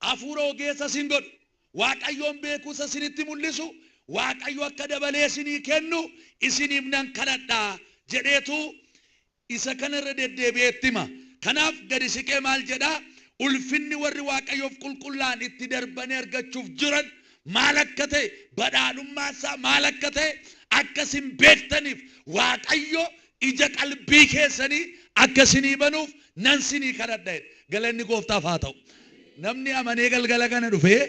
Hafuura ogeessa isin godhu, Waaqayyoon beekuu isa isinitti mul'isu, Waaqayyo akka dabalee isinii kennu isiniif nan kadhadha jedheetu isa kana irra deddeebi'ee itti hima. Kanaaf gadi siqee maal jedha? Ulfinni warri Waaqayyoof qulqullaa'an itti darbanii argachuuf jiran maal akka ta'e, badhaadhummaan isaa maal akka ta'e akka isin beektaniif Waaqayyo ija qalbii keessanii akka isinii banuuf nan sinii kadhadha jedhe. Galanni Gooftaaf haa ta'u. Namni amanee galgala kana dhufee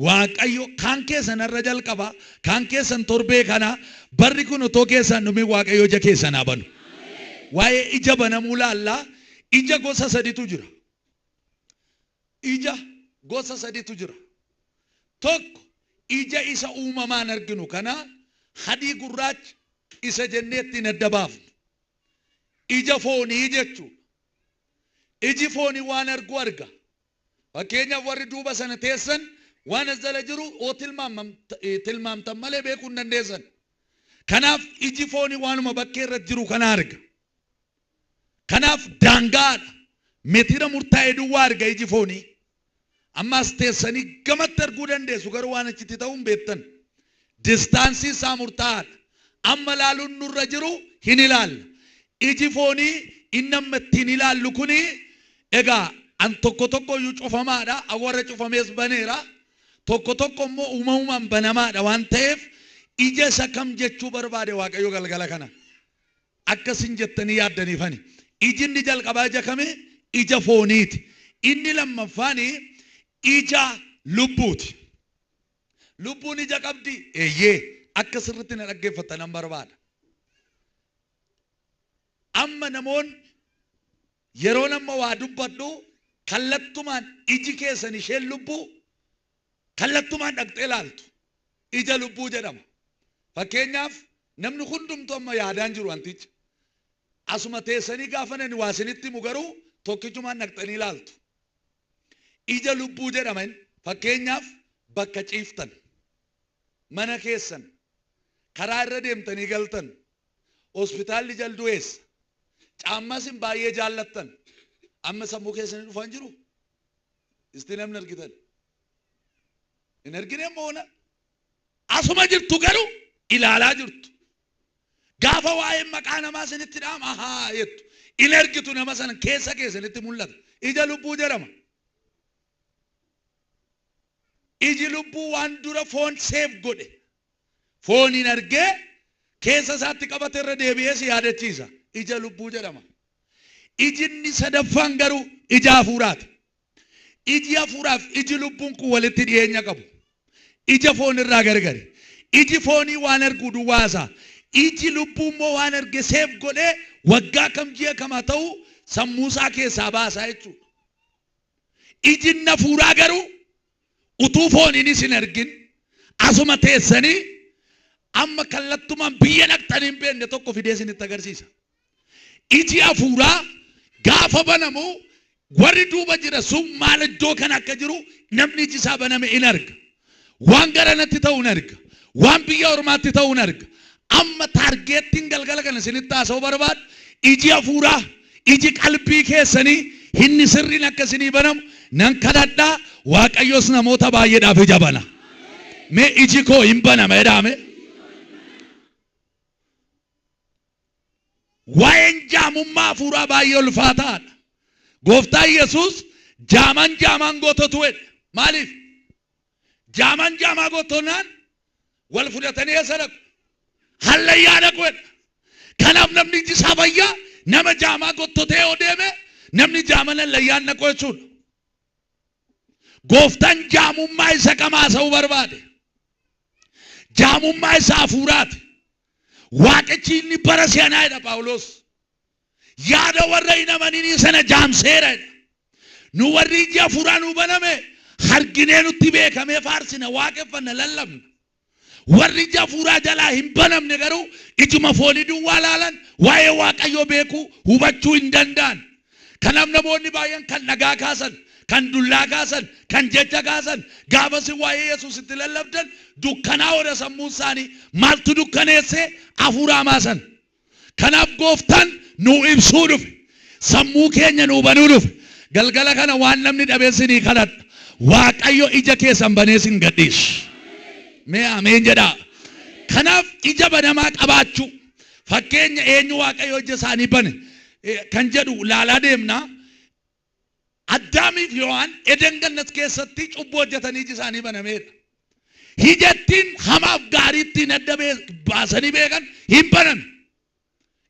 Waaqayyo kaan keessan har'a jalqaba, kaan keessan torbee kana, barri kun otoo keessaan hin dhumin Waaqayyo ija keessan haa banu. Waa'ee ija banamuu laalla. Ija gosa saditu jira. Ija gosa saditu jira. Tokko ija isa uumamaan arginu kana hadii gurraacha isa jennee ittiin adda baafnu. Ija foonii jechuudha. Iji foonii waan argu arga. Fakkeenyaaf warri duuba sana teessan waan as jala jiru oo tilmaamtan malee beekuu hin dandeessan. Kanaaf iji foonii waanuma bakkee irra jiru kana arga. Kanaaf daangaadha. Meetira murtaa'e duwwaa arga iji foonii. Amma as teessanii gamatti arguu dandeessu garuu waan achitti ta'u hin beektan. Distaansii isaa murtaa'aadha. Amma ilaaluun nurra jiru hin ilaalla. Iji foonii inni amma ittiin ilaallu kuni egaa an tokko tokko iyyuu cufamaadha. An warra cufamees baneera. Tokko tokko immoo uumamumaan banamaadha waan ta'eef ija isa kam jechuu barbaade Waaqayyo galgala kana? Akka isin jettanii yaaddaniifani. Iji inni jalqabaa ija kami? Ija fooniiti. Inni lammaffaan ija lubbuuti. Lubbuun ija qabdii? Eeyyee. Akka sirriitti na dhaggeeffattan nan barbaada. Amma namoonni yeroon amma waa dubbadhu kallattumaan iji keessan isheen lubbuu kallattumaan dhaqxee ilaaltu. Ija lubbuu jedhama. Fakkeenyaaf namni hundumtuu amma yaadaan jiru wanticha. Asuma teessanii gaafa nani waa isinitti himu garuu tokkichumaan dhaqxanii ilaaltu. Ija lubbuu jedhama inni. Fakkeenyaaf bakka ciiftan, mana keessan, karaa irra deemtanii galtan, hospitaalli jalduu eessa, caammaa isin baay'ee jaallattan amma sammuu keessanii dhufaa hin jiruu? Isti namni argitan. Hin argine moona. Asuma jirtu garuu ilaalaa jirtu. Gaafa waa'een maqaa namaa isinitti dha'ama ahaa jettu. In argitu nama sana keessa keessanitti mul'ata. Ija lubbuu jedhama. Iji lubbuu waan dura foon seef godhe. Fooniin argee keessa isaatti qabate irra deebi'ee si yaadachiisa. Ija lubbuu jedhama. Iji inni sadaffaan garuu ija hafuuraati. Iji hafuuraaf iji lubbuun kun walitti dhiyeenya qabu. Ija foon irraa gargari. Iji foonii waan arguu duwwaa haasa'a. Iji lubbuu immoo waan arge seef godhee waggaa kam ji'a kam haa ta'u sammuu isaa keessaa baasa jechuudha. Iji inni hafuuraa garuu utuu fooniinis hin argin asuma teessanii amma kallattumaan biyya dhaqxanii hin beekne tokko fidee isinitti agarsiisa. Iji hafuuraa gaafa banamu warri duuba jira sun maal iddoo kana akka jiru namni iji isaa baname in arga. Waan garanatti ta'u in arga. Waan biyya ormaatti ta'u in arga. Amma taargeettiin galgala kana isinitti haasa'uu barbaadu iji hafuuraa, iji qalbii keessanii inni sirriin akka isinii banamu nan kadhadha. Waaqayyos namoota baay'eedhaaf ija bana. Mee iji koo hin banama jedhaa mee. Waa'een jaamummaa hafuuraa baay'ee ulfaataadha. Gooftaan Yesuus jaaman jaamaan goototu jedhe. Maaliif? Jaaman jaamaa gootonnaan wal fudhatanii eessa dhaqu? Hallayyaa dhaqu jedha. Kanaaf namni iji isaa fayyaa nama jaamaa gottotee yoo deeme namni jaaman hallayyaan dhaqu jechuudha. Gooftaan jaamummaa isa kam haasa'uu barbaade? Jaamummaa isa hafuuraati. Waaqichi inni bara si'anaa jedha Phaawulos. Yaada warra hin amaninii sana jaamseera jedha. Nu warri iji hafuuraa nuu baname harginee nutti beekamee faarsina, waaqeffanna, lallabna. Warri ija hafuuraa jalaa hin banamne garuu ijuma foonii duwwaa laalan waa'ee Waaqayyoo beekuu, hubachuu hin danda'an. Kanaaf namoonni baay'een kan dhagaa kaasan, kan dullaa kaasan, kan jecha kaasan gaafa isin waa'ee Yesuus itti lallabdan dukkanaa'oodha sammuun isaanii. Maaltu dukkaneesse? Hafuura hamaa sana. Kanaaf Gooftaan nuu ibsuu dhufe. Sammuu keenya nuu banuu dhufe. Galgala kana waan namni dhabe isinii kadhadha. Waaqayyo ija keessan banee sin gadhiisu. Mee ameen jedhaa. Kanaaf ija banamaa qabaachuu. Fakkeenya eenyu Waaqayyo ija isaanii bane kan jedhu laalaa deemna. Addaamiif Hewaan Eden Gannat keessatti cubbuu hojjetanii iji isaanii banameedha. Hijattiin hamaaf gaarii ittiin adda baasanii beekan hin baname.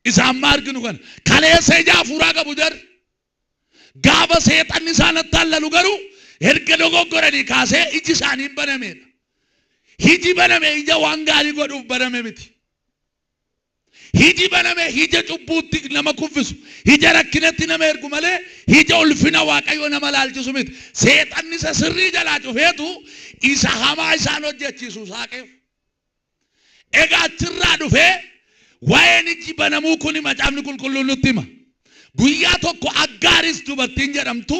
Isa amma arginu kana. Kaleessa ija hafuuraa qabu jarri. Gaafa seexanni isaan attaallalu garuu erga dogoggoranii kaasee iji isaanii hin banameedha. Iji baname ija waan gaarii godhuuf baname miti. Iji baname ija cubbuutti nama kuffisu, ija rakkinatti nama ergu malee ija ulfina Waaqayyoo nama laalchisu miti. Seexanni isa sirrii jalaa cufeetu isa hamaa isaan hojjechiisu saaqeef. Egaa achirraa dhufee waa'een iji banamuu kuni Macaafni Qulqulluun nutti hima. Guyyaa tokko Aggaaris dubartiin jedhamtu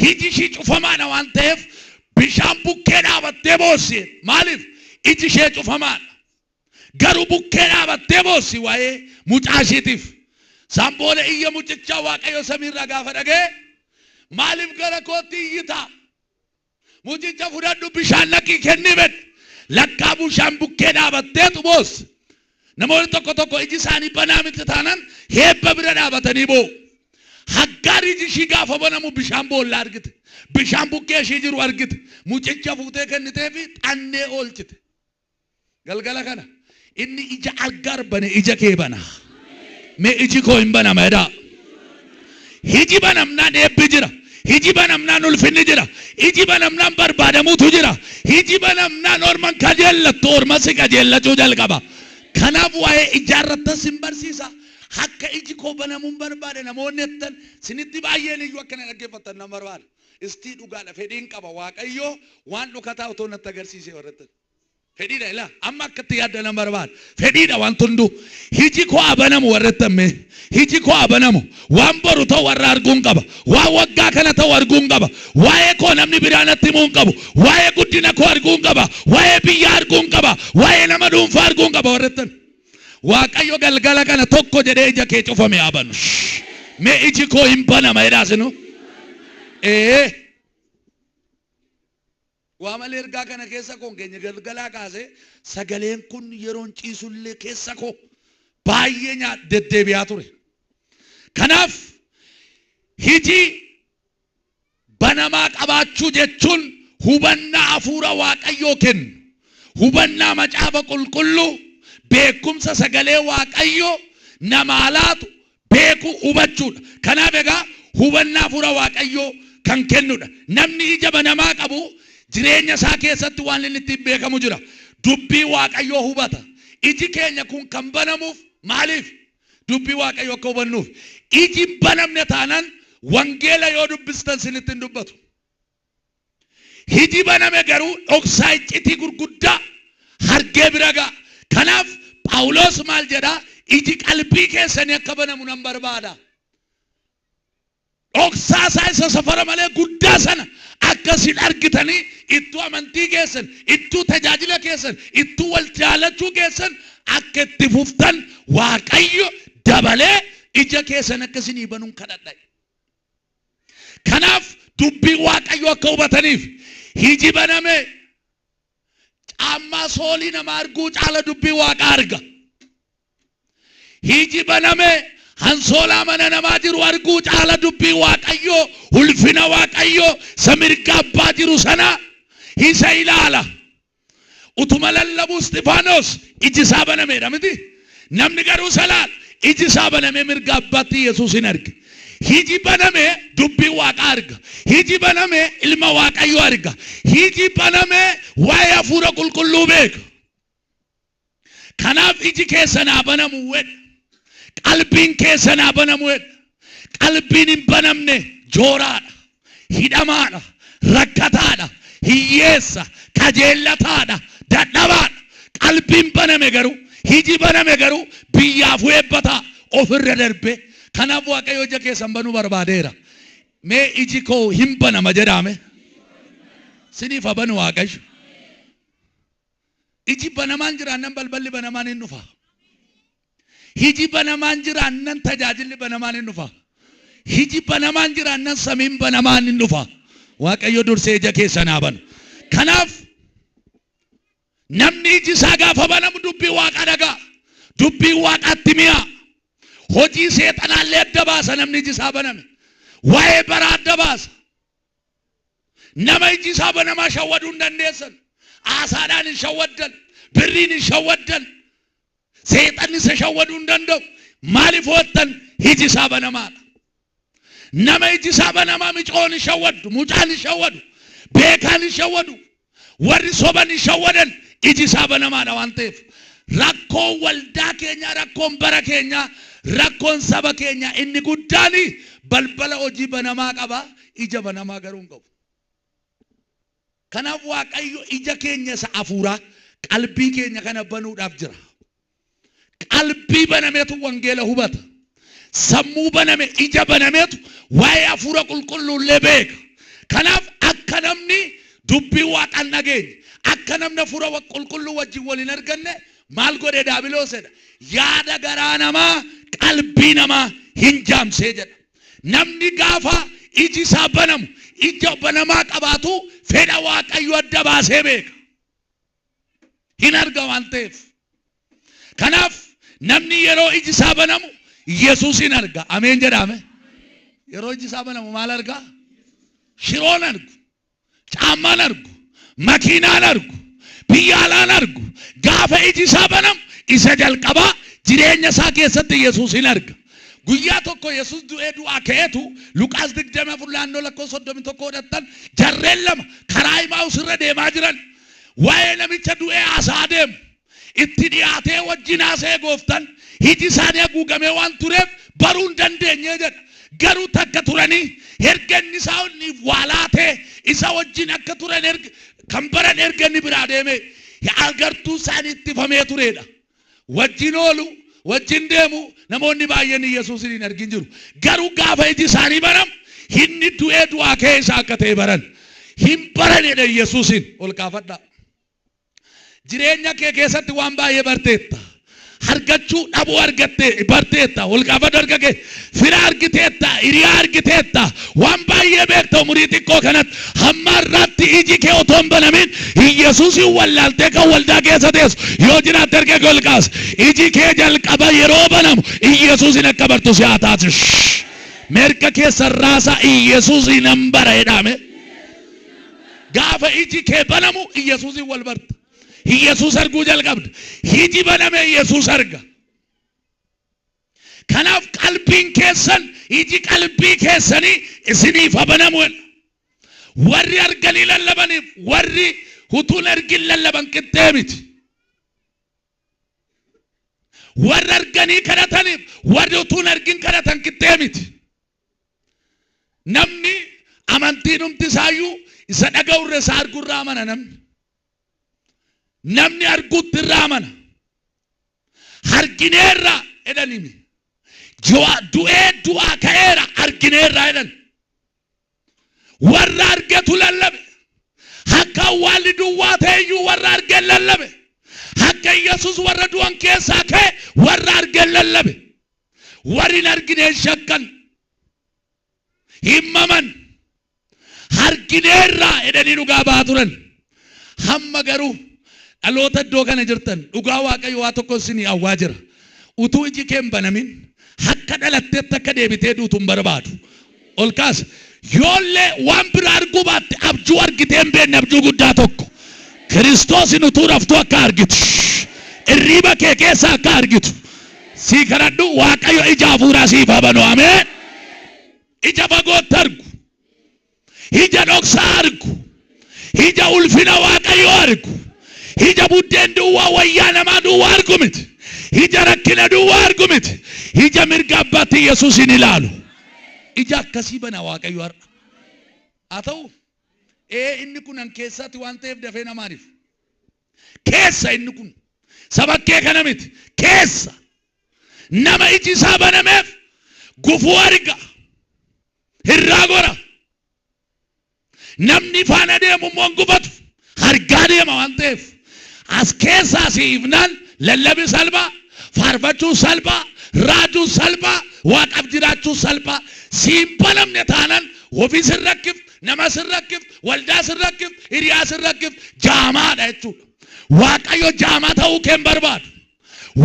iji ishii cufamaadha waan ta'eef bishaan bukkee dhaabattee boossi. Maaliif? Iji ishee cufamaadha. Garuu bukkee dhaabattee boossi waa'ee mucaa ishiitiif. Isaan booda iyya mucichaa Waaqayyo samiirraa gaafa dhaga'e, maaliif gara kootti iyyitaa? Mucicha fudhadhu bishaan naqii kenniif jedhe. Lakkaa bushaan bukkee dhaabatteetu boosse. Namoonni tokko tokko iji isaanii banaa miti taanaan heebba bira dhaabatanii boo'u. Haggaar iji ishii gaafa banamu bishaan boollaa argite. Bishaan bukkee ishii jiru argite. Mucicha fuutee kenniteefi xannee oolchite. Galgala kana inni ija Aggaar bane ija kee bana. Mee iji koo hin banama jedhaa. Iji banamnaan eebbi jira. Iji banamnaan ulfinni jira. Iji banamnaan barbaadamuutu jira. Iji banamnaan orman kajeellattu orma si kajeellachuu jalqaba. Kanaaf waa'ee ijaarrattan sin barsiisa. Akka iji koo banamuun barbaade namoonni jettan sinitti baay'een iyyuu akka na dhaggeeffattan nan barbaada. Istii dhugaadha fedhiin qaba Waaqayyoo waan dhokataa otoo natti agarsiisee warrattan. Fedhiidha ilaa amma akkatti yaadda nan barbaada. Fedhiidha wanti hunduu. Hiji koo haa banamu warra jettan mee. Hiji koo haa banamu. Waan boru ta'u warra arguun qaba. Waan waggaa kana ta'u arguun qaba. Waa'ee koo namni biraa natti himuu hin qabu. Waa'ee guddina koo arguun qaba. Waa'ee biyyaa arguun qaba. Waa'ee nama dhuunfaa arguun qaba warra jettan. Waaqayyo galgala kana tokko jedhee ija kee cufame haa banu. Mee iji koo hin banama jedhaa sinu. Ee. Waa malee ergaa kana keessa koon keenya galgalaa kaasee sagaleen kun yeroon ciisullee keessa koo baay'ee deddeebi'aa ture. Kanaaf hijii banamaa qabaachuu jechuun hubannaa hafuura Waaqayyoo kennu, hubannaa macaafa qulqulluu, beekumsa sagalee Waaqayyoo namaa laatu beekuu hubachuudha. Kanaaf egaa hubannaa hafuura Waaqayyoo kan kennudha. Namni ija banamaa qabu jireenya isaa keessatti waan inni ittiin beekamu jira. Dubbii Waaqayyoo hubata. Iji keenya kun kan banamuuf maaliif? Dubbii Waaqayyoo akka hubannuuf. Iji hin banamne taanaan wangeela yoo dubbistan sinitti hin dubbatu. Hiji baname garuu dhoksaa iccitii gurguddaa hargee bira ga'a. Kanaaf Phaawulos maal jedha? Iji qalbii keessanii akka banamu nan barbaada. Dhoksaa isaa isa safara malee guddaa sana akka isin argitanii ittuu amantii keessan, ittuu tajaajila keessan, ittuu wal jaalachuu keessan akka itti fuftan Waaqayyo dabalee ija keessan akka isinii banuun kadhadha. Kanaaf dubbii Waaqayyoo akka hubataniif iji baname caammaa soolii nama arguu caala dubbii Waaqaa arga. Iji baname hansoolaa mana namaa jiru arguu caala dubbii Waaqayyoo ulfina Waaqayyoo isa mirga abbaa jiru sana isa ilaala. Utuma lallabuu Isxifaanos iji isaa banameedha miti? Namni garuu isa laala. Iji isaa banamee mirga abbaatti Yesuusin arge. Iji baname dubbii Waaqaa arga. Iji baname ilma Waaqayyoo arga. Iji baname waa'ee hafuura qulqulluu beeka. Kanaaf iji keessan haa banamu wedha. Qalbiin keessan haa banamu wedha. Qalbiin hin banamne jooraadha, hidhamaadha, rakkataadha, hiyyeessa, kajeellataadha, dadhabaadha. Qalbiin baname garuu, iji baname garuu biyyaafuu eebba ta'a ofirra darbee. Kanaaf Waaqayyo ija keessan banuu barbaadeera. Mee iji koo hin banama jedhaame. Siniif haa banu Waaqayyo. Iji banamaan jiraannan balballi banamaan hin dhufa. Iji banamaan jiraannan tajaajilli banamaan hin dhufa. Iji banamaan jiraannan samiin banamaan hin dhufa. Waaqayyo dursee ija keessan haa banu. Kanaaf namni iji isaa gaafa banamu dubbii Waaqaa dhaga'a. Dubbiin Waaqaatti mi'a. Hojii seexanaallee adda baasa namni iji isaa baname. Waa'ee baraa adda baasa. Nama iji isaa banamaa shawwaduu hin dandeessan. Aasaadhaan hin shawwaddan. Birriin hin shawwaddan. Seexanni isa shawwaduu hin danda'u. Maaliif hoottan iji isaa banamaadha. Nama iji isaa banamaa micoon hin shawwaddu, mucaan hin shawwadu, beekaan hin shawwadu, warri soban hin shawwadan iji isaa banamaadha waan ta'eef. Rakkoon waldaa keenyaa, rakkoon bara keenyaa, rakkoon saba keenyaa inni guddaan balbala hojii banamaa qaba, ija banamaa garuu hin qabu. Kanaaf Waaqayyo ija keenya isa hafuuraa qalbii keenya kana banuudhaaf jira. Qalbii banameetu wangeela hubata. Sammuu baname, ija banameetu waa'ee hafuura qulqulluullee beeka. Kanaaf akka namni dubbii Waaqaa hin dhageenye, akka namni hafuura qulqulluu wajjin wal hin arganne maal godhe daabiloos jedha. Yaada garaa namaa, qalbii namaa hin jaamsee jedha. Namni gaafa iji isaa banamu, ija banamaa qabaatu fedha Waaqayyo adda baasee beeka. Hin arga waan ta'eef. Kanaaf namni yeroo iji isaa banamu Yesuusin arga. Ameen jedhaame. Yeroo iji isaa banamu maal arga? Shiroon argu, caammaan argu, makiinaan argu, biyya alaan argu. Gaafa iji isaa banamu isa jalqabaa jireenya isaa keessatti Yesuusin arga. Guyyaa tokko Yesuus du'ee du'aa ka'eetu Luqaas 24 naannoo lakkoofsa 31 hodhattan jarreen lama karaa Imaa'us irra deemaa jiran waa'ee namicha du'ee haasa'aa deemu. Itti dhiyaatee wajjin haasa'e gooftan iji isaanii haguugamee waan tureef baruu hin dandeenye jedha. Garuu takka turanii erga inni isaaniif waa laatee isa wajjin akka turan kan baran erga inni biraa deeme agartuu isaanii ittifamee turedha. Wajjin oolu, wajjin deemu, namoonni baay'een Yesuusin hin argin jiru. Garuu gaafa iji isaanii banamu inni du'ee du'aa ka'ee isaa akka ta'e baran. Hin baranedha Yesuusin ol kaafadhaa. Jireenya kee keessatti waan baay'ee barteetta. Argachuu dhabuu argatte barteetta. Ol kaafadhu harka kee. Fira argiteetta, hiriyaa argiteetta. Waan baay'ee beekta umurii xiqqoo kanatti. Hamma har'aatti iji kee otoo hin banamin Yesuusin wallaaltee kan waldaa keessa teessu yoo jiraatte harka kee ol kaasi. Iji kee jalqaba yeroo banamu Yesuusin akka bartu si haa taasisu. Mirga keessan raasaa Yesuusin nan bara jedhame. Gaafa iji kee banamu Yesuusin wal barta. Yesuus arguu jalqabda. Iji baname Yesuus arga. Kanaaf qalbiin keessan iji qalbii keessanii isiniif haa banamu jedha. Warri arganii lallabaniif warri utuu hin argin lallaban qixxee miti. Warri arganii kadhataniif warri utuu hin argin kadhatan qixxee miti. Namni amantiinumti isaayyuu isa dhaga'urra isa argurra amana namni. Namni arguutti irra amana. Argineerra jedhanimi. Du'ee du'aa ka'eera argineerra jedhan. Warra argetu lallabe. Akka awwaalli duwwaa ta'eyyuu warra argeen lallabe. Akka Yesuus warra du'an keessaa ka'e warra argeen lallabe. Warri hin argine hin shakkan. Hin maman. Argineerra jedhanii dhugaa ba'aa turan. Hamma garuu dhaloota iddoo kana jirtan dhugaa Waaqayyo waa tokko isinii hawwaa jira. Utuu iji kee hin banamin akka dhalatteetti akka deebitee duutu hin barbaadu. Ol kaasa. Yoollee waan biraa arguu baatte abjuu argitee hin beekne abjuu guddaa tokko. Kiristoosin utuu raftuu akka argitu. Irriiba kee keessa akka argitu. Sii kadhadhu Waaqayyo ija hafuuraa siif haa banu. Ameen. Ija fagootti argu. Ija dhoksaa argu. Ija ulfina Waaqayyoo argu. Ija buddeen duwwaa wayyaa namaa duwwaa argu miti. Ija rakkina duwwaa argu miti. Ija mirga abbaatti Yesuusin ilaalu. Ija akkasii bana Waaqayyo har'a. Haa ta'u ee inni kun an keessaati waan ta'eef dafee namaaniif. Keessa inni kun sabakkee kana miti. Keessa nama iji isaa banameef gufuu arga. Irraa gora. Namni faana deemu immoo hin gufatu. Argaa deema waan ta'eef. As keessaa si ifnaan lallabi salphaa, faarfachuun salphaa, raajuun salphaa, waaqaaf jiraachuun salphaa. Si hin banamne taanan ofii sin rakkiftu, Nama sin rakkiftu, waldaa sin rakkiftu, hiriyaa sin rakkiftu, jaamaadha jechuudha. Waaqayyo jaamaa ta'uu kee hin barbaadu.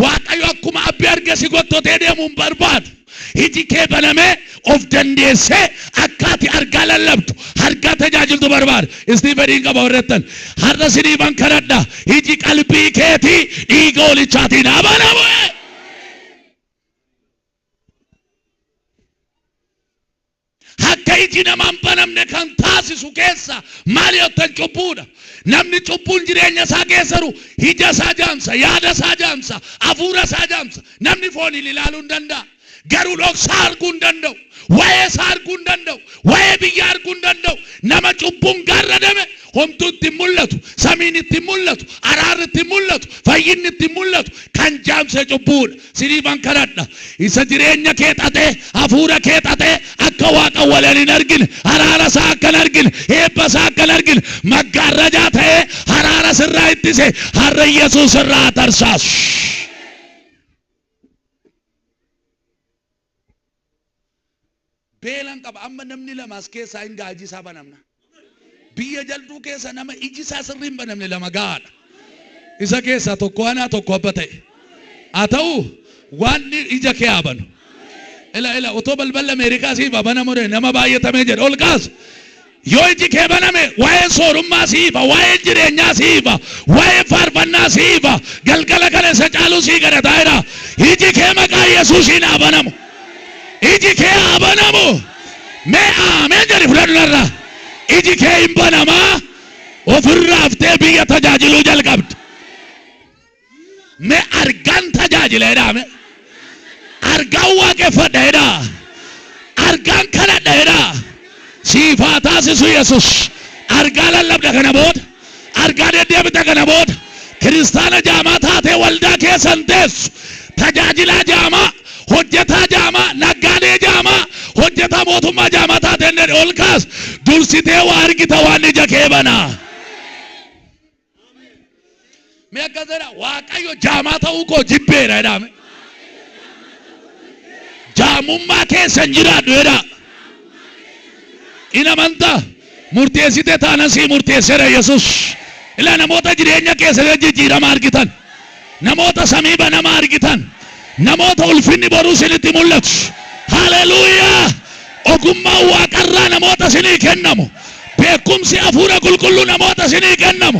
Waaqayyo akkuma abbi arge si gottotee deemu hin barbaadu. Iji kee banamee of dandeessee akka ati argaa lallabdu, argaa tajaajiltu barbaada. Istii fedhiin qaba warrattan. Har'a siniifan kadhadha. Iji qalbii keetii dhiiga hoolichaatiin haa banamu. Akka iji namaa hin banamne kan taasisu keessa maal yottan cubbuudha. Namni cubbuun jireenya isaa keessa jiru ija isaa jaamsa, yaada isaa jaamsa, hafuura isaa jaamsa. Namni fooniin ilaaluu hin danda'a. Garuu dhoksaa arguu hin danda'u. Waa'ee isaa arguu hin danda'u. Waa'ee biyyaa arguu hin danda'u. Nama cubbuun gaarradame homtuu itti hin mul'atu. Samiin itti hin mul'atu. Araarri itti hin mul'atu. Fayyinni itti hin mul'atu. Kan jaamse cubbuudha. Siniifan kadhadha. Isa jireenya kee xaxee, hafuura kee xaxee, akka Waaqa walan hin argine, araara isaa akka hin argine, eebba isaa akka hin argine, maggaarrajaa ta'ee araara sirraa ittise, har'a Yesuus irraa haa tarsaasu. Beelan qaba. Amma namni lama as keessaa hin ga'a iji isaa banamna. Biyya jalduu keessa nama iji isaa sirrii hin banamne lama gahaadha. Isa keessaa tokko anaa tokko abba ta'e. Haa ta'u waan ija kee haa banu. Ila ila otoo balballi Ameerikaa siif haa banamu nama baay'atamee jedha ol kaas. Yoo iji kee baname waa'een soorummaa sii ifa, waa'een jireenyaa sii ifa, waa'een faarfannaa sii ifa. Galgala kana isa caaluu sii kadhataa jira. Iji kee maqaa Yesuusiin haa banamu. Iji kee haa banamu. Mee aameen jedhi fudhadhu narraa. Iji kee hin banamaa. Ofirraa haftee biyya tajaajiluu jalqabda. Mee argaan tajaajila jedhaa mee. Argaan waaqeffadha jedhaa. Argaan kadhadha jedhaa. Siif haa taasisu Yesus. Argaa lallabda kana booda. Argaa deddeebita kana booda. Kiristaana jaamaa taatee waldaa keessa hin teessu. Tajaajilaa jaamaa, hojjetaa jaamaa, naggaadee jaamaa, hojjetaa mootummaa jaamaa taatee hin ol kaas. Dursitee waa argita waan ija kee banaa. Mee akkas jedha Waaqayyo jaamaa ta'uu koo jibbeera jedhaa mee. Jaamummaa keessa hin jiraadhu jedhaa. In amantaa murteessite taanan sii murteesseera Yesuus. Ilaa namoota jireenya keessa jijjiirama argitan. Namoota samii banama argitan. Namoota ulfinni boruu isinitti mul'atu. Haleluuyaa! Ogummaan waaqarraa namoota isinii kennamu. Beekumsi hafuura qulqulluu namoota isinii kennamu.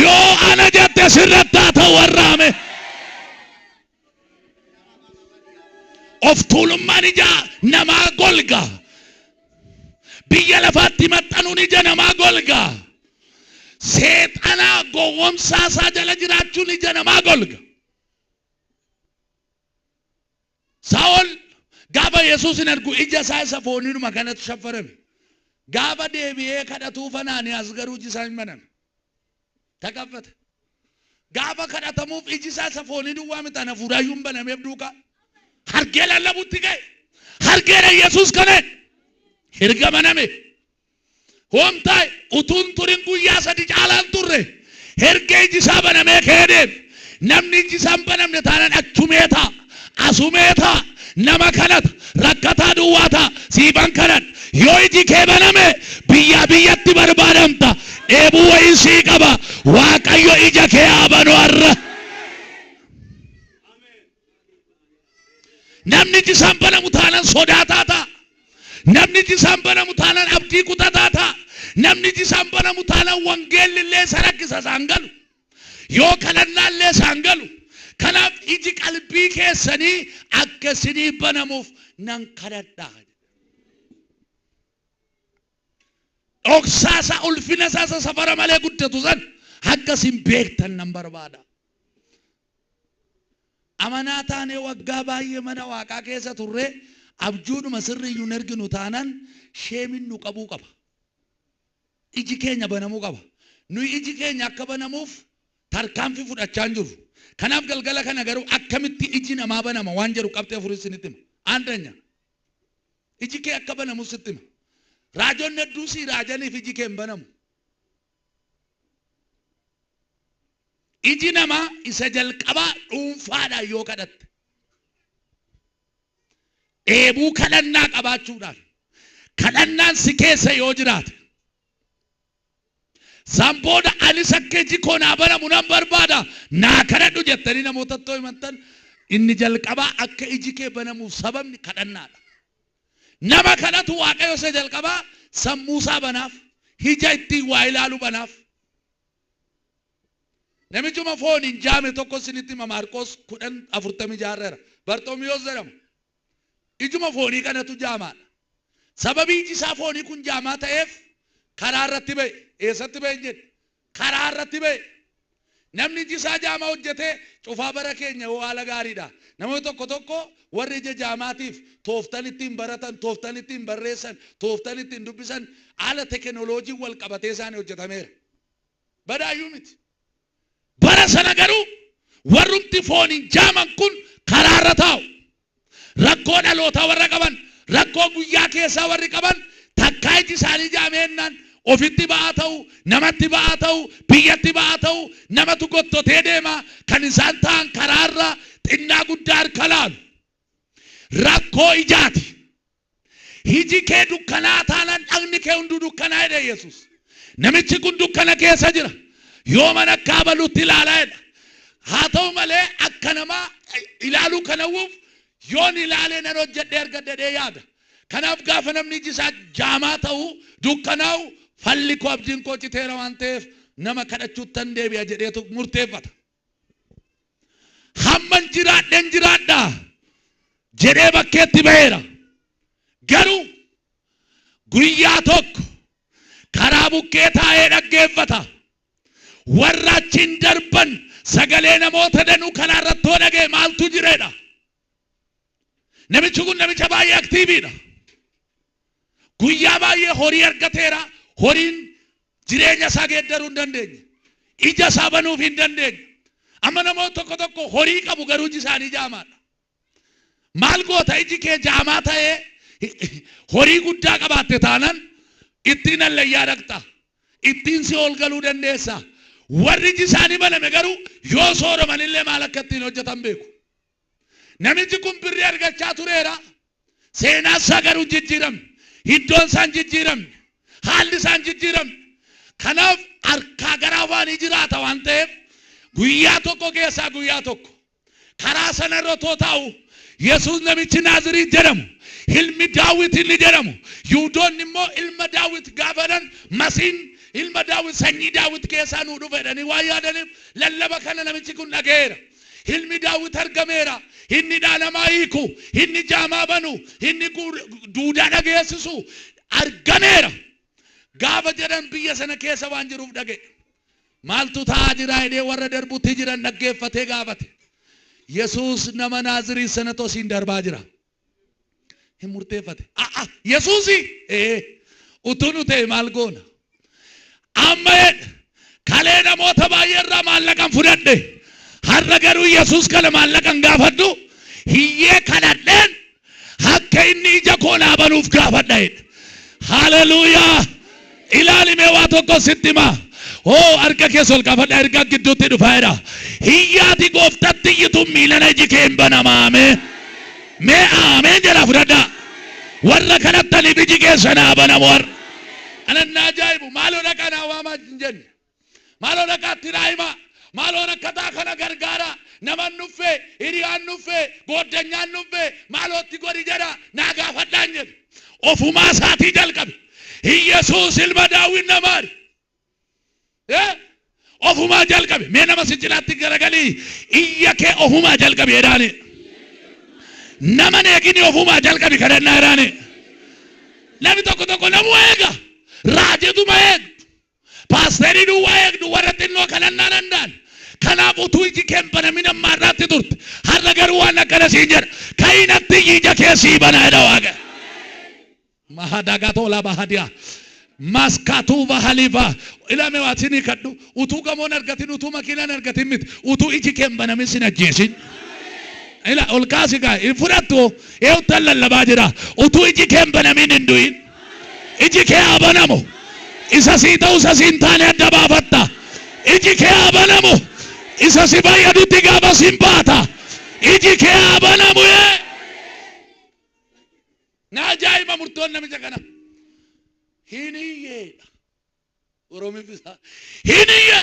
Yoo ana jette sirratti haa ta'u warraame. Of tuulummaan ija namaa golga. Biyya lafaatti maxxanuun ija namaa golga. Seexanaa gowwomsaa isaa jala jiraachuun ija namaa golga. Saa'ol gaafa Yesuusin argu ija isaa isa fooniinuma kanatu shaffarame. Gaafa deebi'ee kadhatuuf Anaaniyaas garuu iji isaa hin baname. Takaffate. Gaafa kadhatamuuf iji isaa isa foonii duwwaa miti an hafuuraayyuu hin banameef duukaa. Hargee lallabutti ka'e. Hargeedha Yesuus kana. Erga baname. Hoomtaa utuun turin guyyaa sadi caalaan turre. Erga iji isaa banamee ka'ee deeme. Namni iji isaa hin banamne taanaan achumee ta'a. Asumee ta'a. Nama kadhata. Rakkataa duwwaa ta'a. Siifan kadhadha. Yoo iji kee baname biyyaa biyyatti barbaadamta. Dheebuu wayii sii qaba. Waaqayyo ija kee haa banu har'a. Namni iji isaan banamu taanan sodaataa ta'a. Namni iji isaan banamu taanan abdii kutataa ta'a. Namni iji isaan banamu taanan wangeelli illee isa rakkisa isaan galu. Yoo kadhannaa illee isaan galu. Kanaaf iji qalbii keessanii akka isinii banamuuf nan kadhadha. Dhoksaa isaa ulfina isaa isa safara malee guddatu san akka isin beektan nan barbaada. Amanaa taanee waggaa baay'ee mana waaqaa keessa turree abjuudhuma sirriiyyuu hin erginu taanan sheemin nu qabuu qaba. Iji keenya banamuu qaba. Nuyi iji keenya akka banamuuf tarkaanfii fudhachaa hin jirru. Kanaaf galgala kana garuu akkamitti iji namaa banama waan jedhu qabxii afurii isinitti hima. Aandanya. Iji kee akka banamu sitti hima. Raajonni hedduu sii raajaniif iji kee hin banamu. Iji namaa isa jalqabaa dhuunfaadhaan yoo kadhatte. Dheebuu kadhannaa qabaachuudhaan. Kadhannaan si keessa yoo jiraate, san booda anis akka iji koo naa banamu nan barbaada, naa kadhadhu jettanii namootatti yoo himattan, inni jalqabaa akka iji kee banamuuf sababni kadhannaadha. Nama kadhatu Waaqayyo isa jalqabaa sammuu isaa banaaf, ija ittiin waa ilaalu banaaf. Namichuma fooniin jaame tokko isinitti hima. Maarqos 10:46 irra Barxoomiyoos jedhama. Ijuma foonii kanatu jaamaadha. Sababii iji isaa foonii kun jaamaa ta'eef karaa irratti ba'e. Eessatti ba'e hin jedhe? Karaa irratti ba'e. Namni iji isaa jaamaa hojjetee cufaa bara keenya yoo haala gaariidha. Namoonni tokko tokko warri ija jaamaatiif tooftan ittiin baratan, tooftan ittiin barreessan, tooftan ittiin dubbisan haala teekinooloojiin wal qabatee isaanii hojjetameera. Badaayyuu miti. Bara sana garuu warrumti fooniin jaaman kun karaarra taa'u. Rakkoo dhalootaa warra qaban, rakkoo guyyaa keessaa warri qaban, takkaa iji isaanii jaameennaan ofitti ba'aa ta'u, namatti ba'aa ta'u, biyyatti ba'aa ta'u, namatu gottotee deema, kan isaan ta'an karaarra xinnaa guddaa harka laalu. Rakkoo ijaati. Iji kee dukkanaa taanaan dhagni kee hunduu dukkanaa jedhe Yesuus. Namichi kun dukkana keessa jira. Yoo mana akka abalutti ilaalaa jedha. Haa ta'u malee akka namaa ilaaluu kan hawwuuf yoon ilaalee nan hojjedhee argadha jedhee yaada. Kanaaf gaafa namni iji isaa jaamaa ta'u, dukkanaa'u, falli koo, abdiin koo citeera waan ta'eef nama kadhachuuttan deebi'a jedheetu murteeffata. Hamman jiraadhen jiraadha jedhee bakkeetti ba'eera. Garuu guyyaa tokko karaa bukkee taa'ee dhaggeeffata. Warra achiin darban sagalee namoota danuu karaa irratti hoo dhaga'e maaltu jireedha. Namichi kun namicha baay'ee active dha. Guyyaa baay'ee horii argateera. Horiin jireenya isaa geeddaruu hin dandeenye. Ija isaa banuuf hin dandeenye. Amma namoota tokko tokko horii qabu, garuu iji isaanii jaamaadha. Maal goota iji kee jaamaa ta'ee horii guddaa qabaatte taanan? Ittiin allayyaa dhaqxa. Ittiin si ol galuu dandeessa. Warri iji isaanii baname garuu yoo sooramanillee maal akka ittiin hojjetan beeku. Namichi kun birrii argachaa tureera. Seenaan isaa garuu hin jijjiiramne. Iddoon isaa hin jijjiiramne. Haalli isaa hin jijjiiramne. Kanaaf harkaa gara afaanii jiraata waan ta'eef, guyyaa tokko keessaa guyyaa tokko karaa sanarra otoo taa'u, Yesuus namichi Naaziriit jedhamu, ilmi Daawit inni jedhamu, Yihudoonni immoo ilma Daawit gaafadan, Masiin ilma Daawit, sanyii Daawit keessaa nuu dhufe jedhanii waan yaadaniif, lallaba kana namichi kun dhaga'eera. Ilmi Daawit argameera. Inni dhaalamaa hiiku, inni jaamaa banu, inni duudaa dhageessisu argameera. Gaafa jedhan biyya sana keessa waan jiruuf dhaga'e. Maaltu ta'aa jira jedhee warra darbutti jiran dhaggeeffatee gaafate. Yesuus nama Naazirii sanatu asiin darbaa jira. Hin murteeffate. A'a, Yesuusi ee utuu nu ta'e maal goona? Amma jedhe, kalee namoota baay'ee irraa maallaqan fudhadhe. Har'a garuu Yesuus kana maallaqan gaafadhu, hiyyee kadhadheen akka inni ija koo naa banuuf gaafadha jedhe. Haleluuyaa! Ilaali, mee waa tokko sitti himaa. Hoo, harka keessa ol kaafadha, ergaa gidduutti dhufaa jira. Hiyyaati gooftatti iyyitu miilana iji kee hin banamaame. Mee aameen jedha fudhadhaa. Warra kadhattaniif iji keessa naa banamu har'a. Anan na ajaa'ibu, maaloo dhaqaa naa waamaa hin jenne. Maaloo dhaqaatti naa himaa. Maaloo rakkataa kana gargaara. Naman nuffee, hiriyaan nuffee, gooddanyaan nuffee, maalootti godhi jedha naa gaafadhaa hin jedhe. Ofumaa isaatii jalqabe. Iyyasuus ilma Daawit, na maari. Ofumaa jalqabe. Mee nama si cinaatti garagalii, iyya kee ofumaa jalqabe jedhaani. Nama eegini, ofumaa jalqabi kadhannaa jedhaani. Namni tokko tokko namuu eega. Raajituma eegdu. Paasterii duwwaa eegdu, warra xinnoo kadhannaa danda'an. Kanaaf utuu iji kee hin banamin amma har'aatti turte. Har'a garuu waan akkana siin jedha. Ka'inatti ija kee sii banaa jedha Waaqa. Mahadagatola bahadiya. Maskatuu bahalifa. Ilame waa sinii kadhu. Utuu gamoon argatin, utuu makiinaan argatin miti. Utuu iji kee hin banamin sin ajjeesin. Ila ol kaasi gaa hin fudhattu, eewtan lallabaa jira. Utuu iji kee hin banamin hin du'in. Iji kee haa banamu. Isa sii ta'u, isa sii hin taane adda baafatta. Iji kee haa banamu. Isa si fayyadutti gaafa sin baata. Iji kee haa banamu. Ee. Na ajaa'iba murtoon namicha kana. Hin iyyeedha. Oromiffi isaa hin iyye.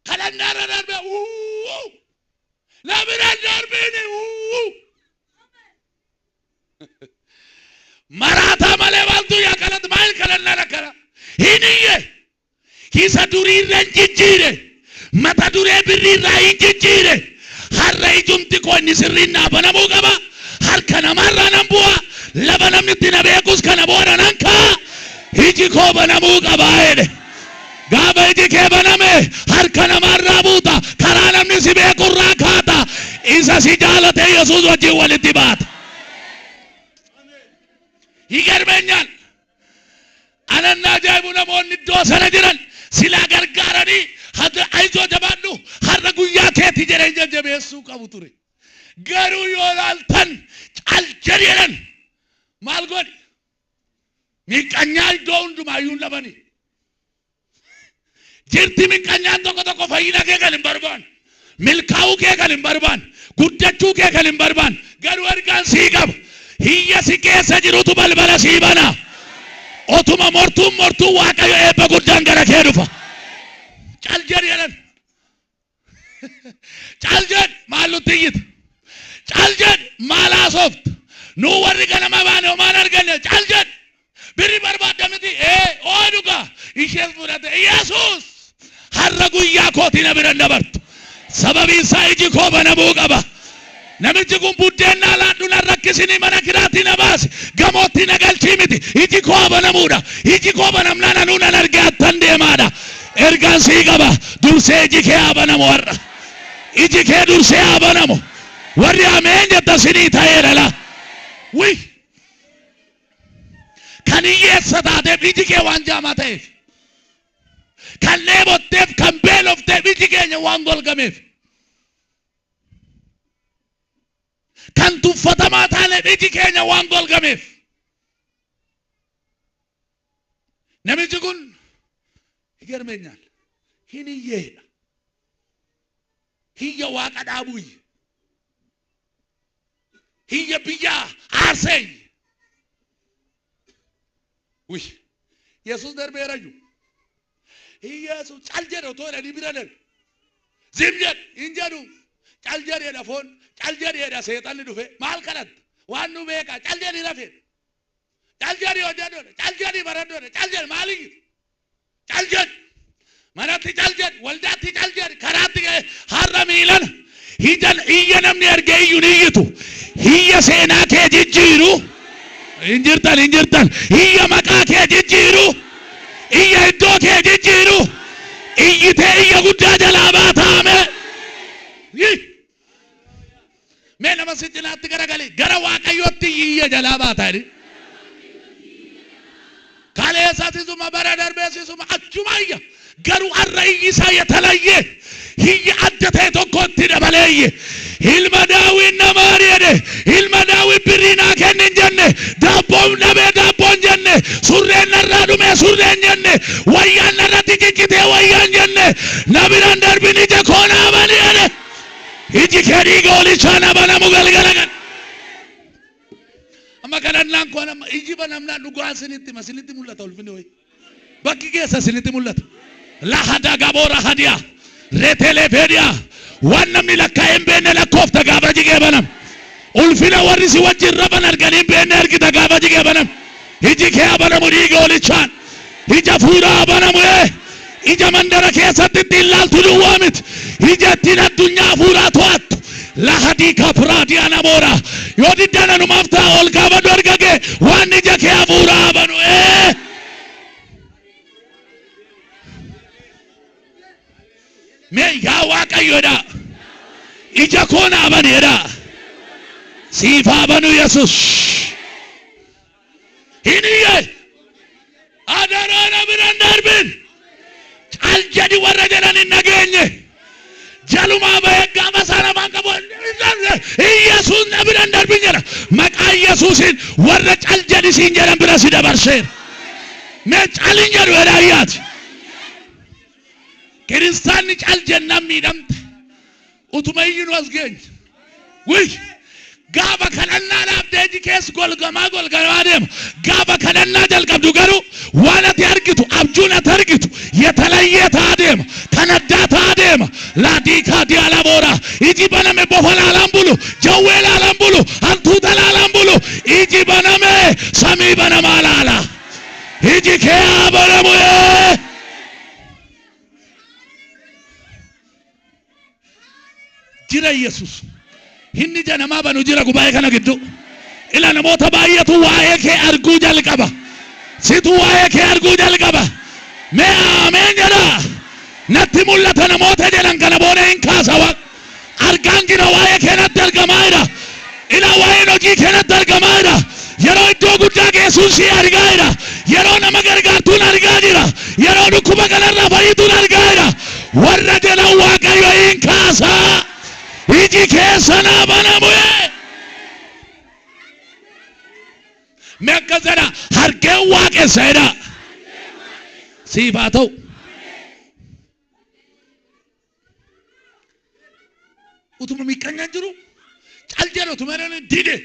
Kadhannaarra darbe uuu. Na bira darbiini uuu. Maraataa malee maaltu yaa kadhatu maal kadhannaan akkana. Hin iyye. Isa duriirra hin jijjiire. Mata duree birriirraa hin jijjiire. Har'a ijumti koo inni sirriin naa banamuu qaba. Harka namaarraa nan bu'a. Lafa namni itti na beekus kana booda nan ka'a. Iji koo banamuu qaba jedhe. Gaafa iji kee baname harka namaarraa buuta. Karaa namni si beekurraa kaata. Isa si jaalate Yesuus wajjin walitti baata. Yigermenyal. Anan na ajaa'ibu namoonni iddoo sana jiran silaa gargaaranii ayizoo jabaadhu har'a guyyaa keeti jedhanii jajjabeessuu qabu ture. Garuu yoo ilaaltan cal jedhi jedhan maal godhi? Miqqanyaa iddoo hundumaayyuu hin dhabani. Jirti miqqanyaan tokko tokko fayyina kee kan hin barbaanne, milkaa'uu kee kan hin barbaanne, guddachuu kee kan hin barbaanne, garuu ergaan sii qaba. Hiyya si keessa jirutu balbala sii bana. Otuma mortuun mortuun Waaqayyo eebba guddaan gara kee dhufa. Cal jedhi jedhan. Cal jedhi maal nutti iyyita? Cal jedhi maal haasofta? Nuu warri ganama baane homaan arganne cal jedhi. Birri barbaadda miti? Ee oo dhugaa ishees fudhate Yesuus har'a guyyaa kootii na bira hin dabartu. Sababiin isaa iji koo banamuu qaba. Namichi kun buddeen naa laadhu nan rakkisinii mana kiraatii na baasi gamootti na galchii miti iji koo haa banamuudha. Iji koo banamnaan anuu nan argee attan deemaadha. Ergaan sii qaba dursee iji kee haa banamu har'a. Iji kee dursee haa banamu. Warri ameen jettan sinii ta'eera laa. Wii. Kan hiyyeessa taateef iji kee waan jaamaa ta'eef. Kan dheebotteef kan beelofteef iji keenya waan golgameef. Kan tuffatamaa taaneef iji keenya waan golgameef. Namichi kun ይገርመኛል. Hin iyyeedha. Hiyya waaqa dhaabuu iyye. Hiyya biyya aarsee iyye. Uy. Yesuus darbeera iyyuu. Yesuus cal jedhe otoo jedhanii bira darbe. Zim jedhe hin jedhu. Cal jedheedha foon. Cal jedheedha seexanni dhufe. Maal kadhatta? Waan nu beekaa. Cal jedhii rafeedha. Cal jedhii hojjedhu. Cal jedhii baradhu. Cal jedhi maal iyyita? Cal jedhi. Manatti cal jedhi. Waldaatti cal jedhi. Karaatti ga'e har'a miilana. Iyya namni argee iyyu ni iyyitu. Iyya seenaa kee jijjiiru. Hin jirtan hin jirtan. Iyya maqaa kee jijjiiru. Iyya iddoo kee jijjiiru. Iyyitee iyya guddaa jalaa baataame. Mee nama si cinaatti garagali gara Waaqayyootti iyya jalaa baata jedhi. Kaleessa sisuma bara darbee sisuma achuma iyya. Garuu har'a iyyi isaa yatalayye iyya adda ta'e tokko itti dabalee iyye. Ilma Daawit na maari jedhe. Ilma Daawit birrii naa kenni hin jenne. Daabboon dhabee daabboo hin jenne. Surreen narraa dhumee surree hin jenne. Wayyaan narratti ciccitee wayyaa hin jenne. Na biraan darbin ija koo naa bani jedhe. Iji kee dhiiga hoolichaan haa banamu galgala kana. Amma kadhannaan koo amma iji banamnaan dhugaa isinitti hima isinitti mul'ata ulfinni wayii. Bakki keessa isinitti mul'ata. Lahada gaboora hadiya retelee feediya waan namni lakkaa'ee hin beekne lakkoofta gaafa iji kee baname. Ulfina warri si wajjin rafan arganii hin beekne argita gaafa iji kee baname. Iji kee haa banamu dhiiga hoolichaan. Ija fuuraa haa banamu ee. Ija mandara keessatti ittiin laaltu duwwaa miti. Ija ittiin addunyaa hafuuraa to'attu. Lahadii kapraadiyaa namoora. Yoo diddan anumaaf ta'a ol kaafadhu harka kee waan ija kee hafuuraa haa banu ee. Mee yaa Waaqayyo jedhaa. Ija koo naa bani jedhaa. Siif haa banu Yesus. Hin iyye. Adaraa na bira hin darbin. Cal jedhi warra jedhan hin dhageenye. Jalumaa bahee gaafa isaan afaan qabu Iyyasuus na bira hin darbin jedha. Maqaa Iyyasuusiin warra cal jedhi siin jedhan bira si dabarseera. Mee cal hin jedhu jedha ayyaati. Kiristaanni cal jennaan miidhamte. Utuma iyyinu as geenye. Wuy! Gaafa kadhannaa dhaabdee iji kees golgamaa golgamaa deema. Gaafa kadhannaa jalqabdu garuu waan ati argitu, abjuun ati argitu yetalayyee ta'aa deema. Kan addaa ta'aa deema. Laadiikaa diyaalaboora. Iji baname bofa laalaan bulu, jawwee laalaan bulu, hantuuta laalaan bulu. Iji baname samii banamaa laala. Iji kee haa banamu ee. Jira Yesus. Inni ija namaa banu jira gubaa'ee kana gidduu. Ila namoota baay'eetu waa'ee kee arguu jalqaba. Situ waa'ee kee arguu jalqaba. Mee ameen jedha. Natti mul'ata namoota jedhan kana booda hin kaasa waaq. Argaan jira waa'ee kee natti argamaa jira. Ila waa'een hojii kee natti argamaa jira. Yeroo iddoo guddaa geessuun si argaa jira. Yeroo nama gargaartuun argaa jira. Yeroo dhukkuba kanarraa fayyituun argaa jira. Warra jedhan Waaqayyo hin kaasaa. Iji keessan haa banamu. Mee akkas jedha harkeen waaqessa jedha. Siif haa ta'u. Utuma miqqanyaan jiru cal jedhu utuma jedhanii dide.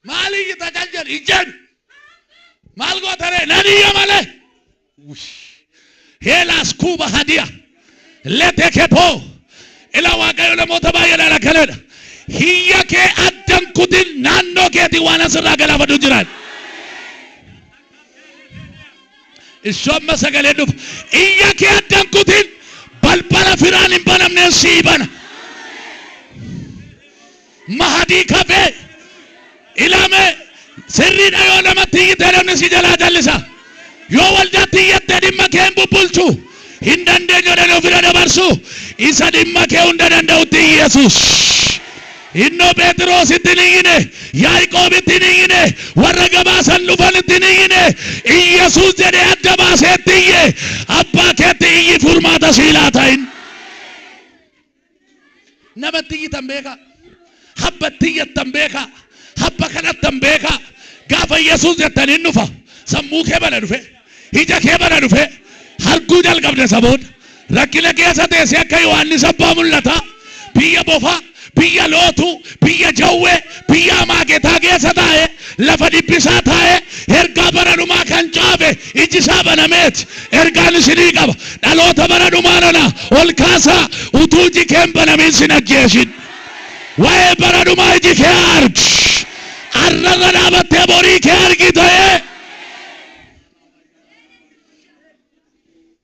Maal iyyita cal jedhu hin jedhu. Maal goota ree nan iyya malee. Heelaas kuuba hadiya. Lete kepoo. Ila Waaqayyo namoota baay'eedhaan akkanadha. Hiyya kee addan kutin naannoo keetii waan asirraa galaafatu jiran. Ishoo amma sagalee dhufa. Iyya kee addan kutin balbala firaan hin banamneen sii bana. Mahadii kafee ilame sirriidha yoo namatti iyyite namni si jalaa jallisa. Yoo waldaatti iyyatte dhimma kee hin bubbulchu. Hin dandeenyu jedhanii ofirra dabarsu. Isa dhimma kee hunda danda'utti Yesuus. Innoo Pheexiroositti hin iyyine, Yaaqoobitti hin iyyine, warra gabaasan dhufanitti hin iyyine. Iyyasuus jedhee adda baaseetti iyye. Abbaa keetti iyyi furmaata sii laata hin. Namatti iyyitan beekaa. Habbatti iyyattan beekaa. Habba kadhattan beekaa. Gaafa Yesuus jettan hin dhufa. Sammuu kee bana dhufe. Ija kee bana dhufe. Arguu jalqabde isa booda. Rakkina keessa teessee akka Yohaannis abbaa mul'ataa. Biyya bofaa, biyya lootuu, biyya jawwee, biyya amaaketaa keessa taa'ee lafa dhiphisaa taa'ee ergaa bara dhumaa kan caafe iji isaa banameeti. Ergaan isinii qaba. Dhaloota bara dhumaa nana ol kaasaa utuu iji kee hin banamin sin ajjeesin. Waa'ee bara dhumaa iji kee argi. Arrarra dhaabattee borii kee argita.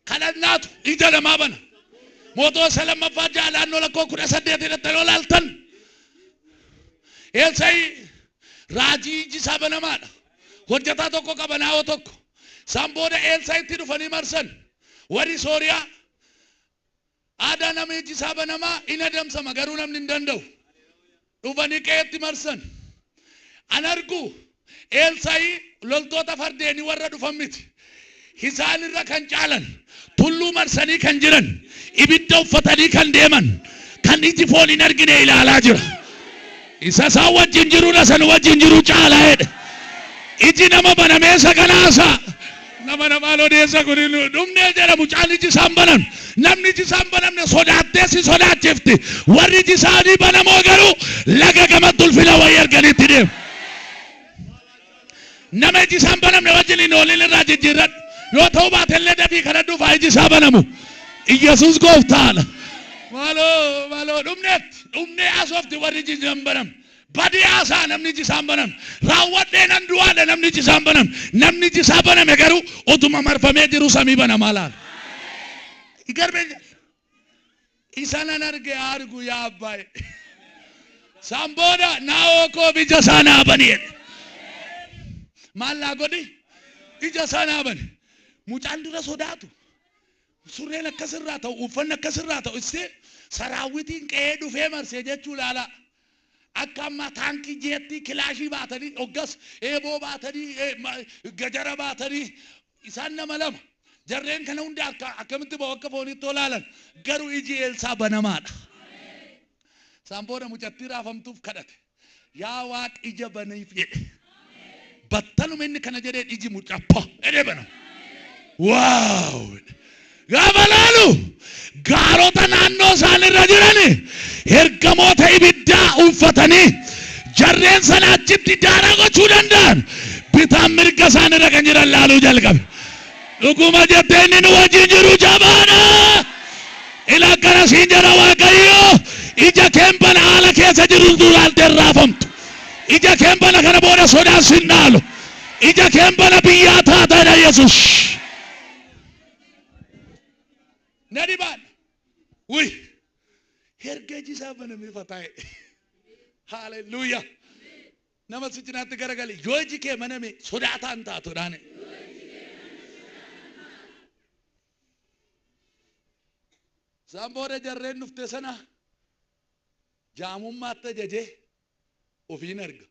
Kadhannaatu ija namaa bana. Mootota isa lammaffaa ja'a naannoo lakkoo 18 irratti yoo ilaaltan Elsaa'i raajii iji isaa banamaadha. Hojjetaa tokko qaba naa'oo tokko. Isaan booda Elsaa'itti dhufanii marsan. Warri Sooriyaa aadaa nama iji isaa banamaa in adamsama garuu namni hin danda'u. Dhufanii qe'eetti marsan. An argu Elsaa'i loltoota fardeenii warra dhufan miti. Isaan irra kan caalan, tulluu marsanii kan jiran, ibidda uffatanii kan deeman, kan iji foon hin argine ilaalaa jira. Isa isaan wajjin jirudha isa nu wajjin jiru caalaa jedhe. Iji nama banamee isa kana haasa'a. Nama namaan odeessa kun dhumnee jedha mucaan iji isaan banan. Namni iji isaan banamne sodaattee si sodaachifti. Warri iji isaanii banamoo garuu laga gamatti ulfina wayii arganitti deemu. Nama iji isaan banamne wajjin hin oolin irraa jijjiirradhu. Yoo ta'uu baate illee dafii kadhadhuuf haa iji isaa banamu. Iyyasuus gooftaadha. Maaloo maaloo dhumneetti dhumnee haasofti warri iji isaan banamne. Badii haasa'a namni iji isaan banamne. Raawwadhee nan du'aadha namni iji isaan banamne. Namni iji isaa baname garuu utuma marfamee jiru samii banamaa laala. Igarmee isa nan arge haa argu yaa abbaa jedhe. San booda naa'oo koof ija isaa naa bani jedhe. Maal naa godhi? Ija isaa naa bani. Mucaan dura sodaatu. Surreen akkas irraa ta'u, uffanni akkas irraa ta'u, issee saraawwitiin qe'ee dhufee marsee jechuu ilaalaa. Akka ammaa taankii, jeettii, kilaashii baatanii, hoggas eeboo baatanii, gajara baatanii isaan nama lama. Jarreen kana hunda akka akkamitti ba'u akka fooniitti olaalan garuu iji Eelsaa banamaadha. Isaan booda mucattii raafamtuuf kadhate. Yaa Waaq ija baniif jedhe. Battaluma inni kana jedheen iji mucaa pa jedhee baname. Waaw! Gaafa laalu gaarota naannoo isaanirra jiran Ergamoota ibiddaa uffatanii jarreen sana achitti daaraa gochuu danda'an bitaan mirga isaanirra kan jiran laaluu jalqabe. Dhuguma jettee inni nu wajjin jiru jabaadha. Ila akkana siin jedha Waaqayyo, ija keen bana, haala keessa jiru duraaltee raafamtu. Ija keen bana, kana booda sodaan sin dhaalu. Ija keen bana, biyyaa taata Yesus. Na dhibaan. Wuy. Erga iji isaa banamee fataa'e. Haaleluyyaa. Nama si cinaatti garagali, yoo iji kee baname sodaataan taatu dhaane. Isaan booda jarreen dhufte sana jaamummaatti ajajee ofiin arga.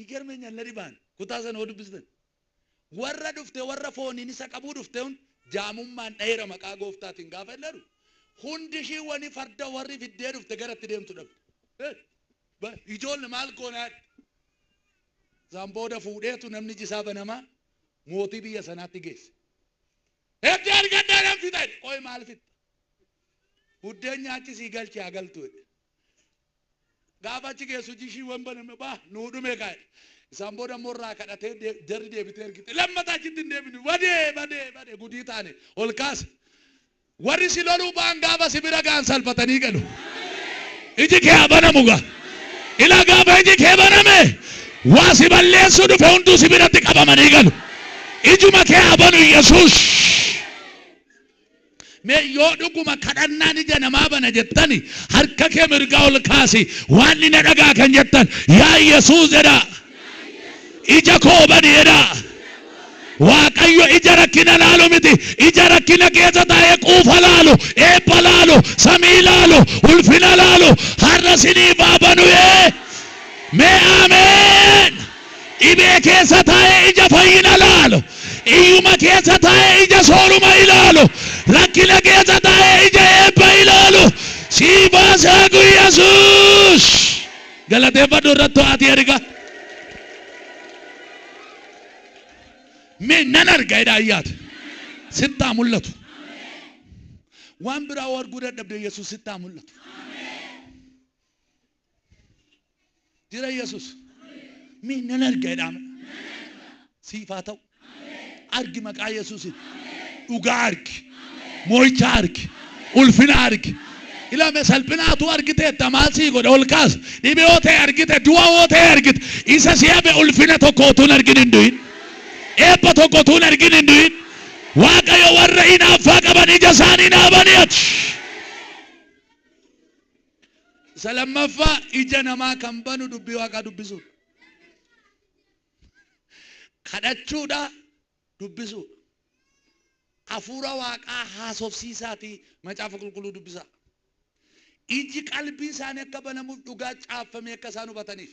Igarmeenya na dhibaan kutaa sana hoo dubbistan. Warra dhufte, warra fooniin isa qabuu dhufte hun jaamummaan dhaheera maqaa gooftaatiin gaafa jedhu, hundi ishii wani farda warri fiddee dhufte gara itti deemtu dhabde. Ijoollee maal goonaa? Isaan booda fuudheetu namni jisaa banamaa mootii biyya sanaatti geesse. Eebbi argadhaa nan fixa jedhe. Qoy, maal fixxa? Buddeen nyaachisii galchi haa galtu jedhe. Gaafa achi geessu jishiiwwan baname, baa nuu dhume kaa'e. Isaan booda immoo irraa kadhatee jarri deebitee ergite. Lammataa achitti hin deebinu. Badee badee badee gudii taane ol kaase. Warri si loluu ba'an gaafa si bira ga'an salphatanii galu. Iji kee haa banamu gaa. Ilaa, gaafa iji kee baname waa si balleessuu dhufe hunduu si biratti qabamanii galu. Ijuma kee haa banu Yesuus. Mee yoo dhuguma kadhannaan ija namaa bana jettani, harka kee mirgaa ol kaasi. Waan inni na dhagaa kan jettan, yaa Yesuus jedha. Ija koo bani jedha. Waaqayyo ija rakkina laalu miti. Ija rakkina keessa taa'ee quufa laalu, eebba laalu, samii laalu, ulfina laalu har'a siniif haa banu yee. Mee ameen. Dhibee keessa taa'ee ija fayyina laalu. Iyyuma keessa taa'ee ija sooruma ilaalu. Rakkina keessa taa'ee ija eebba ilaalu. Siif haa saaqu Yesuus. Galateeffadhu irratti to'atii erga. Mee nan arga jedha ayyaati. Sitti haa mul'atu. Waan biraa hoo arguu dadhabde, Yesuus sitti haa mul'atu. Jira Yesuus. Mee nan arga jedhaa. Siif haa ta'u. Argi maqaa Yesuusiin. Dhugaa argi. Moo'icha argi. Ulfina argi. Ilame salphinaatu argiteetta, maal sii godha ol kaas. Dhibee yoo ta'e argite, du'a yoo ta'e argite. Isa si hafe ulfina tokko utuu hin argin hin du'in. Eebba tokko utuu hin argin hin du'in. Waaqayyo warra hinaaffaa qaban ija isaanii naabanii ati. Isa lammaffaa, ija namaa kan banu dubbii Waaqaa dubbisuudha. Kadhachuudha, dubbisuudha. Hafuura Waaqaa haasofsiisaatii macaafa qulqulluu dubbisaa. Iji qalbii isaanii akka banamuuf, dhugaa caaffamee akka isaan hubataniif.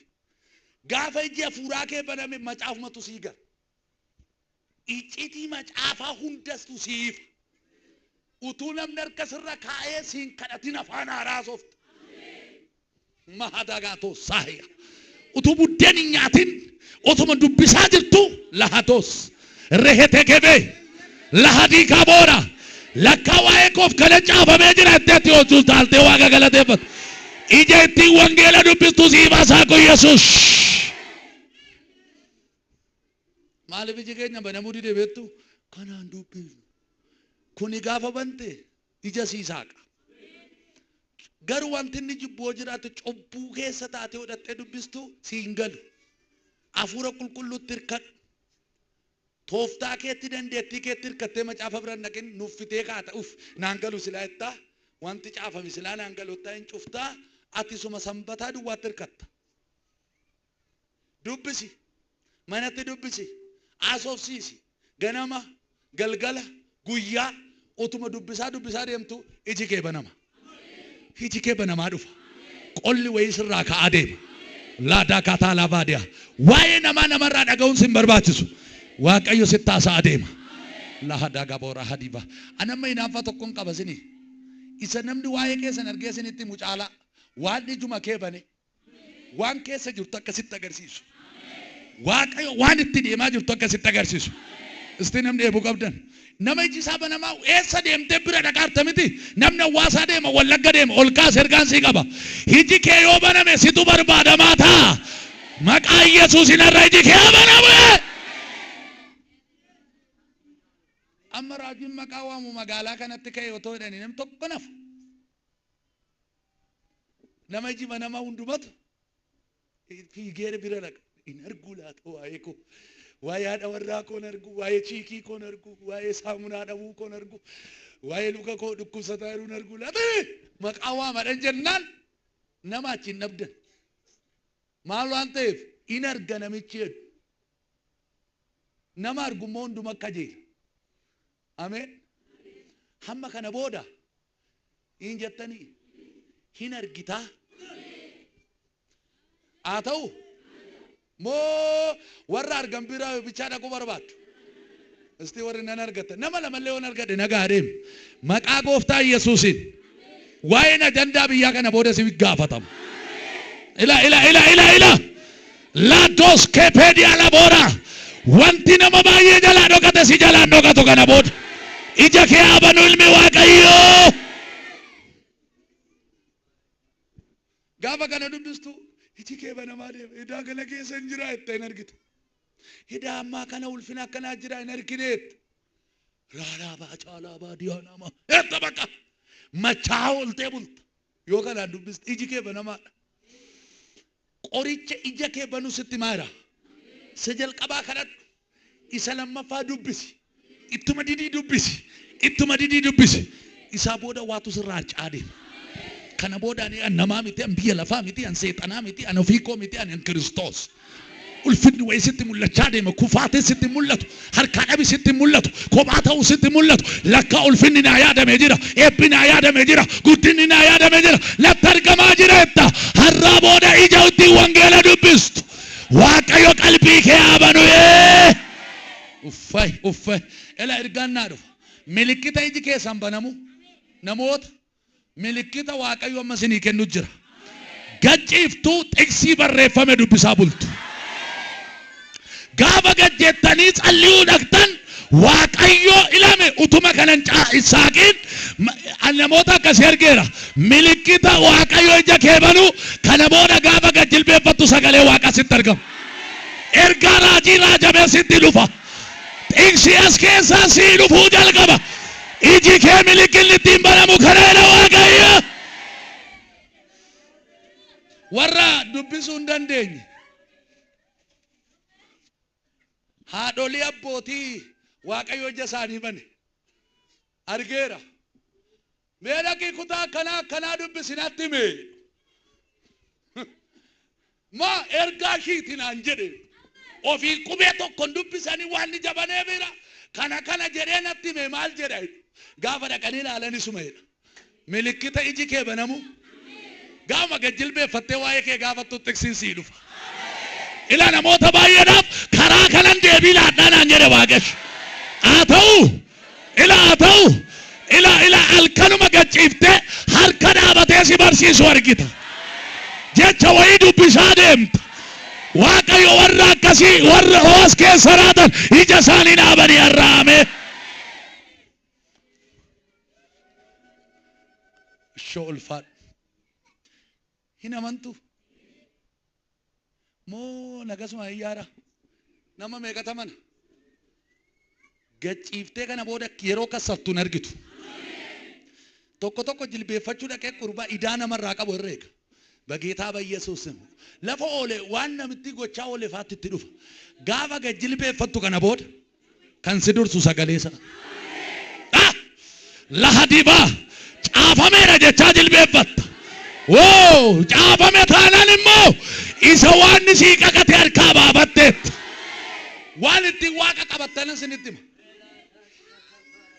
Gaafa iji hafuuraa kee baname macaafumatu sii gala. Iccitii macaafaa hundastu siif. Utuu namni harka sirra kaa'ee siin kadhatin afaan haaraa haasofta. Mahadagaatoo saahiya. Utuu buddeen hin nyaatin otuma dubbisaa jirtu lahatos. Rehetekebe. Lahadii kaboora. Lakkaa waa'ee koof kana caafamee jira jetteetti hojii taaltee Waaqa galateeffatu. Ija ittiin wangeela dubbistu siif haa saaqu Yesuus. Maaliif iji keenya banamuu dide beektu? Kanaan dubbifnu. Kuni gaafa bante ija sii saaqa. Garuu wanti inni jibbu yoo jiraate, cubbuu keessa taatee hodhattee dubbistu sii hin galu. Hafuura qulqulluutti hirkadhu. Tooftaa keetti, dandeettii keetti hirkattee macaafa bira hin dhaqin, nuffitee kaata. Uf, naan galu silaa jettaa, wanti caafame silaa naan galu jettaa, hin cuftaa, ati suma sanbataa duwwaatti hirkatta. Dubbisi. Manatti dubbisi. Haasofsiisi. Ganama, galgala, guyyaa utuma dubbisaa dubbisaa deemtu iji kee banama. Iji kee banamaa dhufa. Qolli wayii sirraa ka'aa deema. Laadaa kaataa laabaadiyaa. Waa'ee namaa namarraa dhaga'uun sin barbaachisu. Waaqayyo sitti haasa'aa deema. Lahadaa gaboora hadiiba. Anamma hinaaffaa tokkoon qaba isinii. Isa namni waa'ee keessan argee isinitti himu caalaa. Waan ijuma kee bane, waan keessa jirtu akka sitti agarsiisu. Waaqayyo waan itti deemaa jirtu akka sitti agarsiisu. Isti namni eebuu qabdan. Nama iji isaa banamaa eessa deemtee bira dhaqaarta miti. Namni hawaasaa deema, Wallagga deema, ol kaas ergaan sii qaba. Iji kee yoo baname situ barbaadamaa ta'a. Maqaa Yesuusin har'a iji kee haa banamu. Amma raajiin maqaa waamu magaalaa kanatti ka'e otoo jedhanii namni tokko nafu. Nama iji banamaa hundumatu fiigee bira dhaqa. Hin arguu laata waa'ee koo. Waa'ee haadha warraa koo hin argu, waa'ee chiikii koo hin argu, waa'ee saamunaa dhabuu koo hin argu, waa'ee luka koo dhukkubsataa jiru hin argu laata. Maqaa waamadhan jennaan nama achi hin dhabdan. Maal waan ta'eef hin arga namichi jedhu. Nama argummoo hunduma kajeela. Ameen. Hamma kana booda hin jettanii hin argitaa. Haa ta'u moo warra argan bira bichaa dhaquu barbaaddu? Isti warri nan argatta. Nama lamallee yoon argadhe nagaa adeemu. Maqaa gooftaa Yesuusiin. Waa'een ajandaa biyyaa kana booda si gaafatama. Ila ila ila ila ila. Laados kepedia laboora. Wanti nama baay'ee jalaa dhokate si jalaan dhokatu kana booda. Ija kee haa banu ilmi Waaqayyoo. Gaafa kana dubbistu iji kee banamaa deema. Idaa kana keessa hin jiraa jettee hin argitu. Idaa ammaa kana ulfina akkanaa jira hin argineet. Raalaabaa caalaabaa diyaanaamaa. Eetta bakka. Machaa ooltee bulta. Yoo kanaan dubbiste iji kee banamaadha. Qoricha ija kee banu sitti maara. Isa jalqabaa kadhadhu. Isa lammaffaa dubbisi. Ittuma didii dubbisi. Ittuma didii dubbisi. Isaa booda waatu sirraa harca'aa deema. Kana booda ani an namaa miti, an biyya lafaa miti, an seexanaa miti, an ofii koo miti, ani an Kiristoos. Ulfinni wayii sitti mul'achaa deema. Kufaatiin sitti mul'atu. Harkaa dhabi sitti mul'atu. Kophaa ta'uu sitti mul'atu. Lakkaa ulfinni naa yaadamee jira. Eebbi naa yaadamee jira. Guddinni naa yaadamee jira. Natti argamaa jira jetta. Har'aa booda ija ittiin wangeela dubbistu. Waaqayyo qalbii kee haa banu. Uffay uffay. Ela ergaan naa dhufa. Milikkita iji keessan banamu. Namoota milikkita Waaqayyo amma isinii kennu jira. Gacciiftuu xiqsii barreeffame dubbisaa bultu. Gaafa gad jettanii tsalliyuu dhaqxan Waaqayyo ilame utuma kanan saaqiin namoota akkasii argeera. Milikkita Waaqayyo ija kee banu kana booda gaafa gad jilbeeffattu sagalee Waaqa sitti argama. Ergaa raajii raajamee sitti dhufa. Xiqsii as keessaa sii dhufuu jalqaba. Iji kee milikkinni ittiin banamu kana jedha Waaqayyo. Warra dubbisuu hin dandeenye. Haadholii abbootii Waaqayyo ija isaanii bane. Argeera. Mee dhaqii kutaa akkanaa akkanaa dubbisi natti hime. Maa ergaa ishiiti naan jedhe. Ofii qubee tokkon dubbisanii waan ni jabanee bira. Kana kana jedhee natti hime maal jedha. Gaafa dhaqanii ilaalan isuma jedha. Milikkita iji kee banamu. Gaafa gad jilbeeffattee waa'ee kee gaafattu xiqsiin sii dhufa. Ila namoota baay'eedhaaf karaa kanan deebii laadhaa naan jedhe Waaqayyo. Haa ta'u ila haa ta'u ila ila halkanuma gad ciiftee harka dhaabatee si barsiisu argita. Jecha wayii dubbisaa deemta. Waaqayyo warra akkasii warra ho'as keessa raatan ija isaanii dhaabanii har'aame. Ishoo ulfaadhu. Hin amantu? Moo nagasuma ayyaara? Nama meeqatu amana? Gacciiftee kana booda yeroo kassartu hin argitu. Tokko tokko jilbeeffachuu dhaqee qurbaa idaa namarraa qabu herreega. በጌታ በኢየሱስ ስም lafa oole waan namitti gochaa oole faatti itti dhufa. Gaafa gad jilbeeffattu kana booda kan si dursu sagalee isaa. Ah! Lahadibaa caafameera jechaa jilbeeffatta. Woo! Caafame taanaan immoo isa waan sii qaqate harkaa baafatteetta. Waan ittiin waaqa qabattan isinitti hima.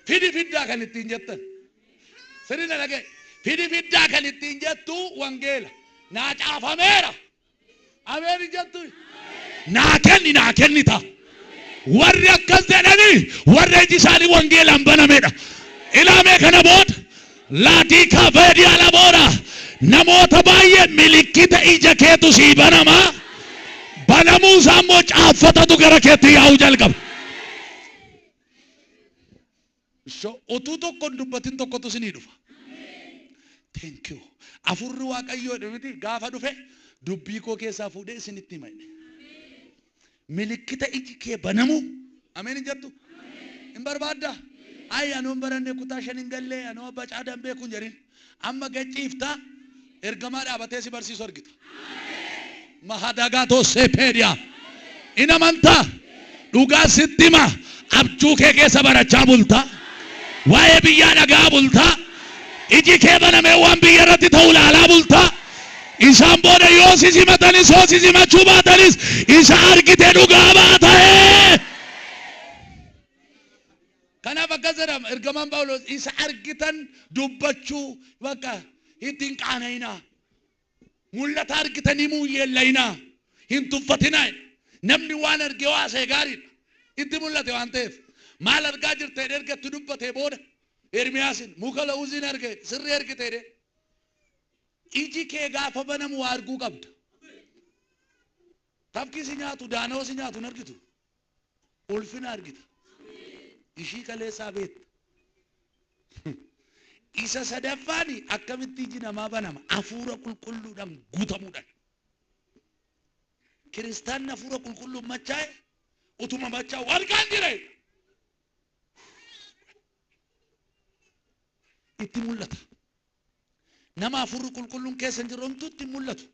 Fidi fiddaa kan ittiin jettan. Sirri na dhagaye. Fidi fiddaa kan ittiin jettu wangeela. Naa caafameera. Ameen hin jettu. Naa kenni naa kennita. Warri akkas jedhanii warra iji isaanii wangeelaan banamedha. Ilaamee kana booda laatii kaafeedii ala booda namoota baay'ee milikkita ija keetu sii banama. Banamuu isaa immoo caaffatatu gara keetti yaa'uu jalqaba. Utuu tokko hin dubbatin tokkotu isinii dhufa. Thank you. Afurri Waaqayyoo miti gaafa dhufe dubbii koo keessaa fuudhee isinitti hima jedhe. Milikkita iji kee banamu. Ameen hin jettu? Hin barbaaddaa? Ayi anoo hin baranne kutaa 5 hin galle anoo abbaa caadaan beeku hin jedhin. Amma gachiiftaa ergamaa dhaabatee si barsiisu argita. Mahadagaatoo seepeediyaa. In amantaa? Dhugaa sitti hima. Abjuu kee keessa barachaa bulta. Waa'ee biyyaa dhagaa bulta. Iji kee banamee waan biyya irratti ta'u ilaalaa bulta. Isaan booda yoo si simatanis yoo si simachuu baatanis isa argite dhugaa baata. Kanaaf akkas jedhama ergamaan Phaawulos isa argitan dubbachuu bakka ittiin qaana'inaa. Mul'ata argitanii muu hin yeellayinaa. Hin tuffatinaa. Namni waan arge yoo haasa'e gaariidha. Itti mul'ate waan ta'eef. Maal argaa jirta jedhee erga itti dubbatee booda Ermiyaasin muka la'uuziin arge sirrii argite jedhee. Iji kee gaafa banamu waa arguu qabda. Tafkii si nyaatu daana'oo si nyaatu hin argitu. Ulfina argita. Ishii kaleessaa beekta. Isa sadaffaan akkamitti iji namaa banama? Hafuura qulqulluudhaan guutamuudhaan. Kiristaanni hafuura qulqulluun machaa'e utuma machaa'u argaan jira. Itti mul'ata. Nama hafuurri qulqulluun keessa hin jirre homtuu itti hin mul'atu.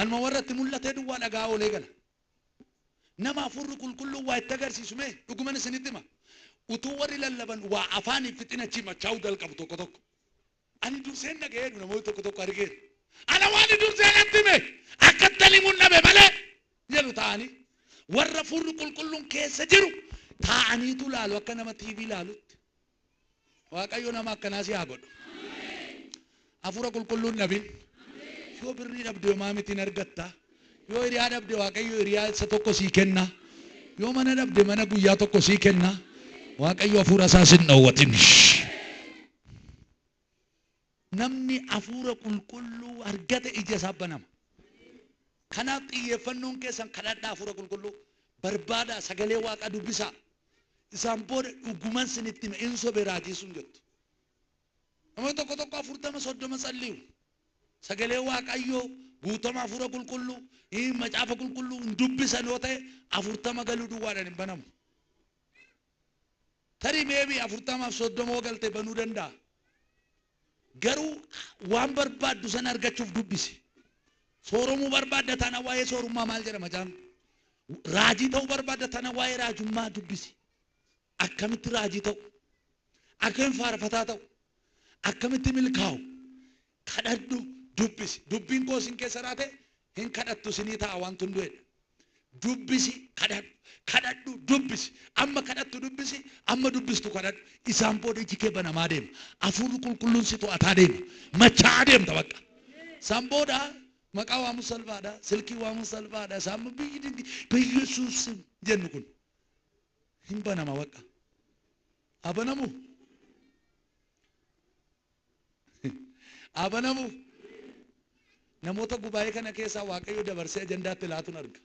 Anuma warra itti mul'atee duwwaa dhagaa oolee gala. Nama hafuurri qulqulluun waa itti agarsiisu mee dhuguman isinitti hima. Utuu warri lallaban waa afaaniif fixin achii machaa'uu jalqabu tokko tokko. Ani durseen dhaga'eedhu namoonni tokko tokko argeera. Ana waan dursee natti hime akkatti ani mul'ame malee jedhu taa'anii. Warra hafuurri qulqulluun keessa jiru taa'aniitu laalu akka nama TV laalutti. Waaqayyo nama akkanaa si haa godhu. Hafuura qulqulluun dhabin. Yoo birrii dhabde homaa miti hin argatta. Yoo hiriyaa dhabde Waaqayyo hiriyaa isa tokko sii kenna. Yoo mana dhabde mana guyyaa tokko sii kenna. Waaqayyo hafuura isaa sin dhoowwatin. Namni hafuura qulqulluu argate ija isaa banama. Kanaaf xiyyeeffannoon keessan kadhadhaa hafuura qulqulluu barbaadaa sagalee Waaqaa dubbisaa. Isaan booda dhuguman sinitti hima in sobe raajii sun jettu. Namoonni tokko tokko 40 30 tsalliyu. Sagalee Waaqayyoo guutama hafuura qulqulluu macaafa qulqulluu hin dubbisan yoo ta'e 40 galuu duwwaadhaan hin banamu. Tarii meebii 40 fi 30 yoo galte banuu danda'a. Garuu waan barbaaddu sana argachuuf dubbisi. Sooromuu barbaadda taanaan waa'ee soorummaa maal jedha macaafni? Raajii ta'uu barbaadda taanaan waa'ee raajummaa dubbisi. Akkamitti raajii ta'u? Akkamitti faarfataa ta'u? Akkamitti milkaa'u? Kadhadhu dubbisi. Dubbiin koo isin keessa raate hin kadhattu isinii ta'a waan tundu'edha. Dubbisi kadhadhu. Kadhadhu dubbisi. Amma kadhattu dubbisi. Amma dubbistu kadhadhu. Isaan booda iji kee banamaa deema. Hafuurri qulqulluun si to'ataa deema. Machaa'aa deemta bakka. Isaan booda maqaa waamuun salphaadha. Silkii waamuun salphaadha. Isaan biyyi dinqi Yesuus jennu kun hin banama bakka. Haa banamu. Haa banamu. Namoota gubaa'ee kana keessaa Waaqayyo dabarsee ajandaatti laatuun arga.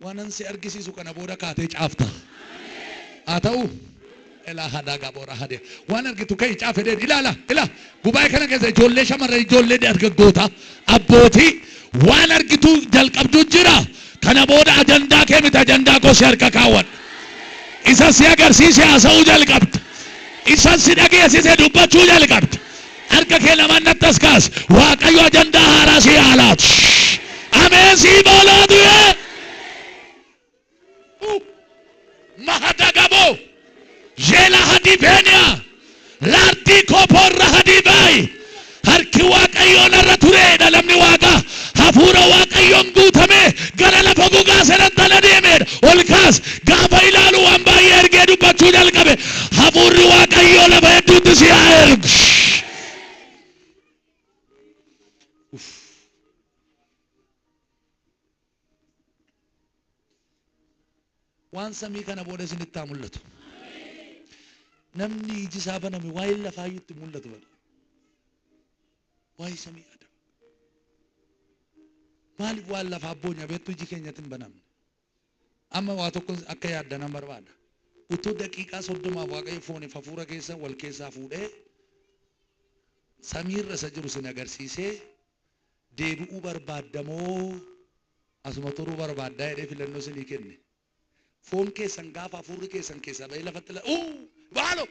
Waanan si argisiisu kana booda kaatee caafta. Haa ta'u. Elaa hadaa gaboora hadee. Waan argitu ka'ii caafe deen ilaala ila gubaa'ee kana keessa ijoollee shamarran ijoollee dargaggoota abbootii waan argitu jalqabdu jira. Kana booda ajandaa kee miti ajandaa koo si harka kaawwadha. Isa si agarsiise haasa'uu jalqabda. Isa si dhageessise dubbachuu jalqabda. Harka kee lamaan natti as kaas. Waaqayyo ajandaa haaraa si haa laatu. Ameen sii boolaatu yee. Mahadagabo. Jeela hadibenia. Laardii kopoorra hadibaayi. Harki Waaqayyoo narra tureedha namni Waaqaa. Hafuura Waaqayyoon guutame gara lafa gogaa sanatti ala deemeedha. Ol kaas gaafa ilaalu waan baay'ee ergee dubbachuu jalqabe. Hafuurri Waaqayyoo lafa hedduutti si haa ergu. Waan samii kana booda isinitti haa mul'atu. Namni iji isaa baname waa'een lafaayyuu itti mul'atu bada. Waa'ee samii yaada. Maaliif waan lafaa boonya beektu iji keenyatti hin banamne? Amma waa tokko akka yaaddan nan barbaada. Utuu daqiiqaa 30 Waaqayyo fooniif hafuura keessa wal keessaa fuudhee samiirra isa jiru sin agarsiisee deebi'uu barbaaddamoo asuma turuu barbaaddaa jedhee filannoo sinii kenne. Foon keessan gaafa hafuurri keessan keessaa ba'ee lafatti baalo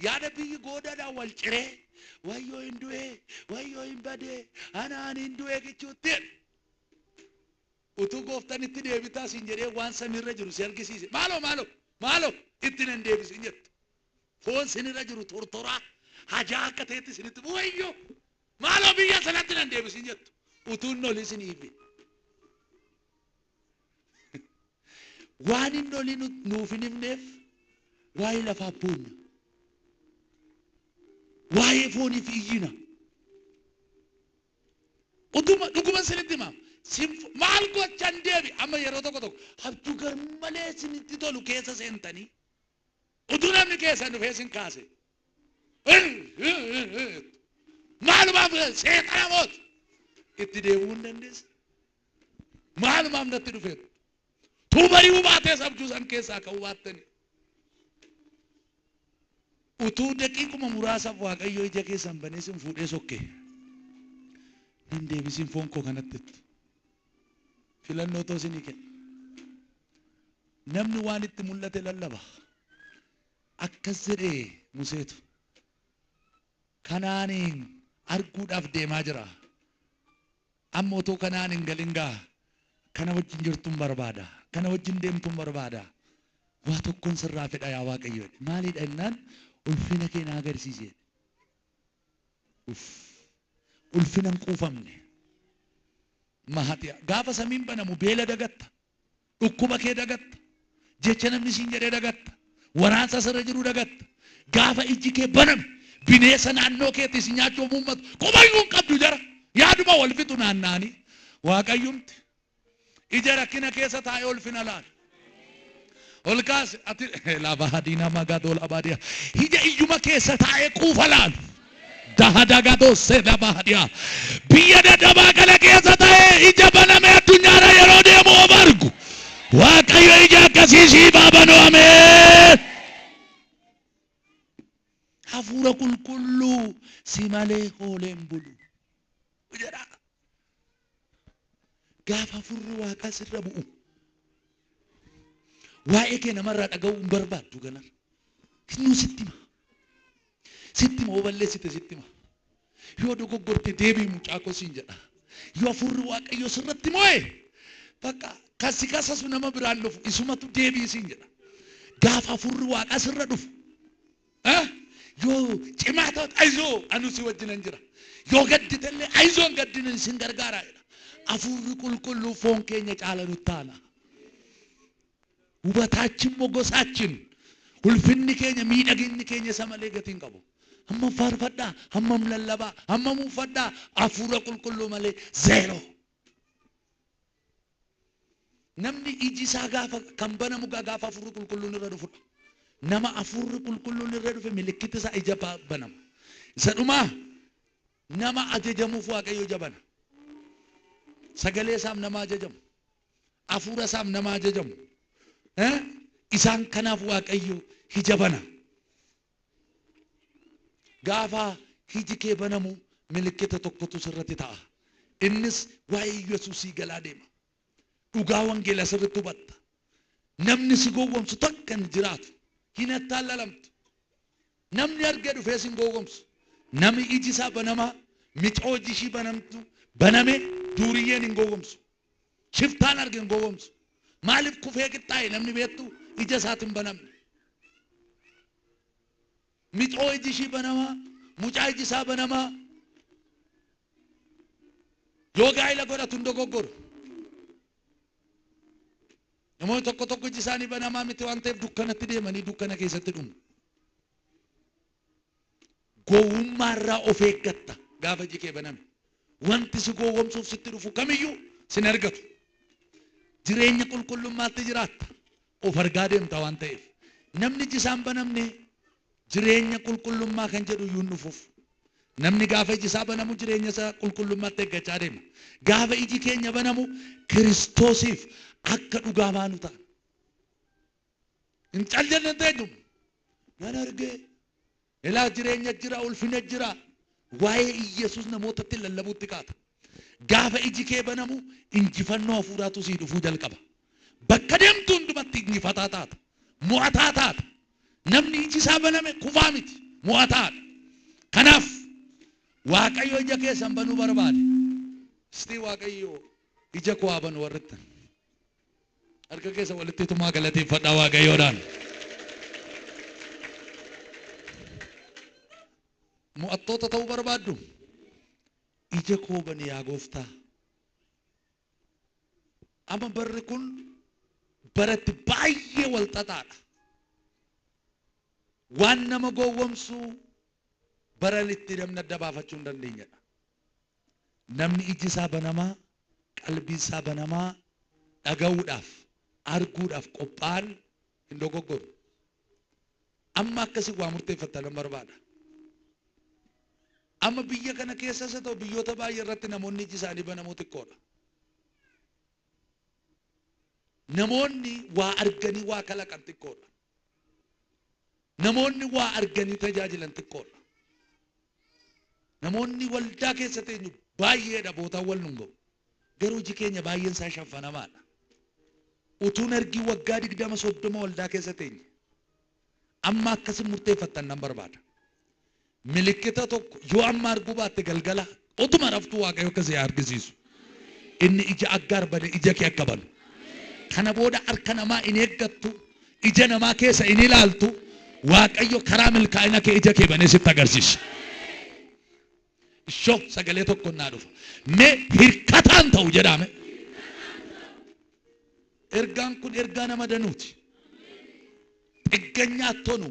yaada biyyi goodaadhaan wal ciree wayyoo hin du'ee wayyoo hin badee anaan hin du'ee kichuutti utuu gooftaan itti deebitaa siin jedhee waan samiirra jiru si argisiise maaloo maaloo maaloo itti nan deebisin jettu. Foon sinirra jiru tortoraa hajaa akka ta'etti sinitti wayyoo maaloo biyya sanatti nan deebisin jettu utuu inni olii sin iibe. Waan inni olii nuuf hin himneef waa'ee lafaa boonna. Waa'ee fooniif iyyina. Utuma dhuguma sinitti hima. Maal gochan deebi amma yeroo tokko tokko abjuu garmalee sinitti tolu keessa seentanii utuu namni keessan dhufee sin kaase. Maalumaaf seexana mooti itti deebi'uu hin dandeessa. Maalumaaf natti dhufeetu. Tuubari'uu baatees abjuu san keessaa ka'uu baattanii. Utuu daqiiquma muraasaaf Waaqayyo ija keessan banee sin fuudhee sokke. Hin deebisin foon koo kanatti. Filannoo too isinii kenna. Namni waan itti mul'ate lallaba. Akkas jedhee Museetu. Kanaaniin arguudhaaf deemaa jira. Amma otoo kanaan hin galin gaa kana wajjin jirtuun barbaada. Kana wajjin deemtuun barbaada. Waa tokkoon sirraa fedha yaa Waaqayyo. Maalidha jennaan ulfina kee na agarsiisi jedhe. Ulfina hin quufamne. Mahatiya. Gaafa samiin banamu beela dagatta. Dhukkuba kee dagatta. Jecha namni siin jedhee dagatta. Waraansa sirra jiru dagatta. Gaafa ijji kee baname bineensa naannoo keetti si nyaachuuf uummatu qubayyuu hin qabdu jara. Yaaduma wal fixu naanna'anii. Waaqayyumti ija rakkina keessa taa'ee ulfina laala. Ol kaase ati lafa hadiina magadoo labaadiya. Ija iyyuma keessa taa'ee quufa laalu. Dahadagadoo seeda bahadiya. Biyya dadhabaa kana keessa taa'ee ija baname addunyaarra yeroo deemu of argu. Waaqayyo ija akkasii siif haa banu ameen. Hafuura qulqulluu si malee hooleen bulu jedha. Gaafa hafuurri waaqaa sirra bu'u waa'ee kee namarraa dhaga'uu hin barbaaddu kanarra. Innuu sitti hima. Sitti hima yoo balleessite sitti hima. Yoo dogoggorte deebii mucaa koo siin jedha. Yoo hafuurri waaqayyoo sirratti mo'e bakka kan si kasasu nama biraan dhufu isumatu deebii siin jedha. Gaafa hafuurri waaqaa sirra dhufu yoo cimaa taate ayizoo anu si wajjinan jira. Yoo gadditellee ayizoon gaddinin sin gargaara jedha. Hafuurri qulqulluu foon keenya caala nutti aana. Hubataachin mogosaachin ulfinni keenya miidhaginni keenya isa malee gatii hin qabu. Hammam faarfadhaa, hammam lallabaa, hammam uffadhaa hafuura qulqulluu malee zeeroo. Namni iji isaa gaafa kan banamu gaafa hafuurri qulqulluun irra dhufudha. Nama hafuurri qulqulluun irra dhufe milikkiti isaa ija banama. Isa dhumaa nama ajajamuuf Waaqayyo ija bana. Sagalee isaaf nama ajajamu. Hafuura isaaf nama ajajamu. Isaan kanaaf Waaqayyo ija bana. Gaafa iji kee banamu milikkita tokkotu sirratti ta'a. Innis waa'ee Yesuusii galaa deema. Dhugaa wangeelaa sirriitti hubatta. Namni si gowwomsu takka hin jiraatu. Hin attaallalamtu. Namni argee dhufee si hin gowwomsu. Namni iji isaa banamaa, micoo iji ishii banamtu baname duuriyyeen hin gowwomsu. Shiftaan arge hin gowwomsu. Maaliif kufee qixxaa'e namni beektu ija isaatiin hin banamne. Micoo iji ishii banamaa, mucaa iji isaa banamaa. Yoo gaa'ila godhatu hin dogoggoru. Namoonni tokko tokko iji isaanii banamaa miti waan ta'eef dukkanatti deemanii dukkana keessatti dhumu. Gowwummaarraa of eeggatta gaafa iji kee baname. Wanti si gowwomsuuf sitti dhufu kamiyyuu sin argatu. Jireenya qulqullummaatti jiraatta. Of argaa deemta waan ta'eef. Namni iji isaan banamne jireenya qulqullummaa kan jedhu iyyuu hin dhufuuf. Namni gaafa iji isaa banamu jireenya isaa qulqullummaatti eeggachaa deema. Gaafa iji keenya banamu Kiristoosiif akka dhugaa baanu ta'a. Hin cal jenne teenyu. Nan argee. Ilaa jireenya jira, ulfina jira. Waa'ee Iyyasuus namootatti lallabuutti kaata. Gaafa iji kee banamu injifannoo hafuuraatu sii dhufuu jalqaba. Bakka deemtu hundumatti injifataa taata. Mo'ataa taata. Namni iji isaa baname kufaa miti. Mo'ataadha. Kanaaf Waaqayyo ija keessan banuu barbaade. Istii Waaqayyo ija koo haa banu warrittan. Harka keessa walitti tumaa galateeffadhaa Waaqayyoodhaan. Mo'attoota ta'uu barbaaddu? Ija koo bani yaa gooftaa. Amma barri kun baratti baay'ee wal xaxaadha. Waan nama gowwomsu bara itti namni adda baafachuu hin dandeenyedha. Namni iji isaa banamaa, qalbii isaa banamaa dhaga'uudhaaf, arguudhaaf qophaa'an hin dogoggoru. Amma akkasii waa murteeffattan nan barbaada. Amma biyya kana keessas haa ta'u biyyoota baay'ee irratti namoonni iji isaanii banamuu xiqqoodha. Namoonni waa arganii waa kalaqan xiqqoodha. Namoonni waa arganii tajaajilan xiqqoodha. Namoonni waldaa keessa teenyu baay'eedha bootaan wal nun ga'u. Garuu iji keenya baay'een isaa shaffanamaadha. Utuun argii waggaa 20 30 waldaa keessa teenye. Amma akkasin murteeffattan nan barbaada. Milikkita tokko yoo amma arguu baatte galgala utuma raftuu Waaqayyo akka si argisiisu. Inni ija Aggaar bane ija kee akka banu. Kana booda harka namaa hin eeggattu, ija namaa keessa hin ilaaltu. Waaqayyo karaa milkaa'ina kee ija kee banee sitti agarsiisa. Ishoo sagalee tokko naa dhufa. Mee hirkataan ta'u jedhaame. Ergaan kun ergaa nama danuuti. Xigganyaa tonu.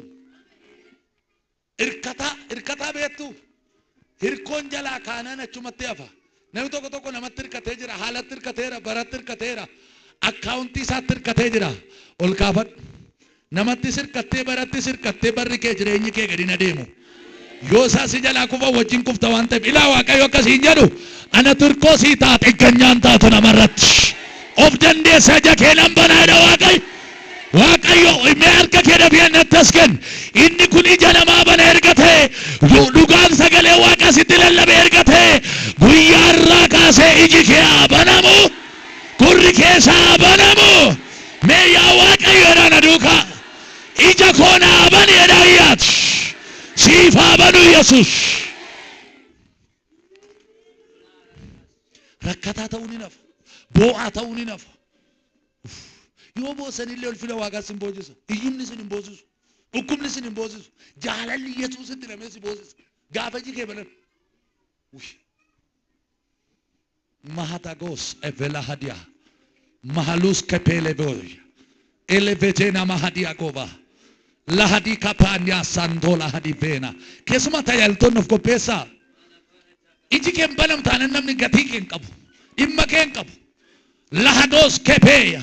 Hirkataa hirkataa beektu hirkoon jalaa kaanaan achumatti hafa. Namni tokko tokko namatti hirkatee jira, haalatti hirkateera, baratti hirkateera, akkaawuntii isaatti hirkatee jira. Ol kaafadhu. Namattis hirkattee barattis hirkattee barri kee jireenyi kee gadi hin adeemu. Yoo isaa si jalaa kufan wajjin kufta waan ta'eef ilaa Waaqayyo akkasii hin jedhu. Anatu hirkoo sii ta'a xigganyaan taatu namarratti. Of dandeessa ija kee nan banaa jedha Waaqayyo. Waaqayyo mee harka kee dafii natti as kenni. Inni kun ija namaa bana erga ta'e dhugaan sagalee Waaqa sitti lallabe erga ta'e guyyaa irraa kaasee iji kee haa banamu. Gurri keessa haa banamu. Mee yaa Waaqayyo jedhaa na duukaa. Ija koo naa bani jedhaa iyyaati. Siif haa banu Yesuus. Rakkataa ta'uun hin hafa. Boo'aa ta'uun hin hafa. Yoo boossanillee ulfina Waaqaa sin boosisa. Hiyyumni sin hin boosisu. Dhukkubni sin hin boosisu. Jaalalli Yesuusitti namee si boosisa. Gaafa iji kee banan. Mahatagos evela hadia. Mahalus kepele boy. Elevejena mahadia gova. Lahadi kapanya sandola hadi vena. Keessumaa tajaajiltoonni of qopheessaa. Iji kee hin banam taanaan namni gatii kee hin qabu. Dhimma kee hin qabu. Lahados kepeya.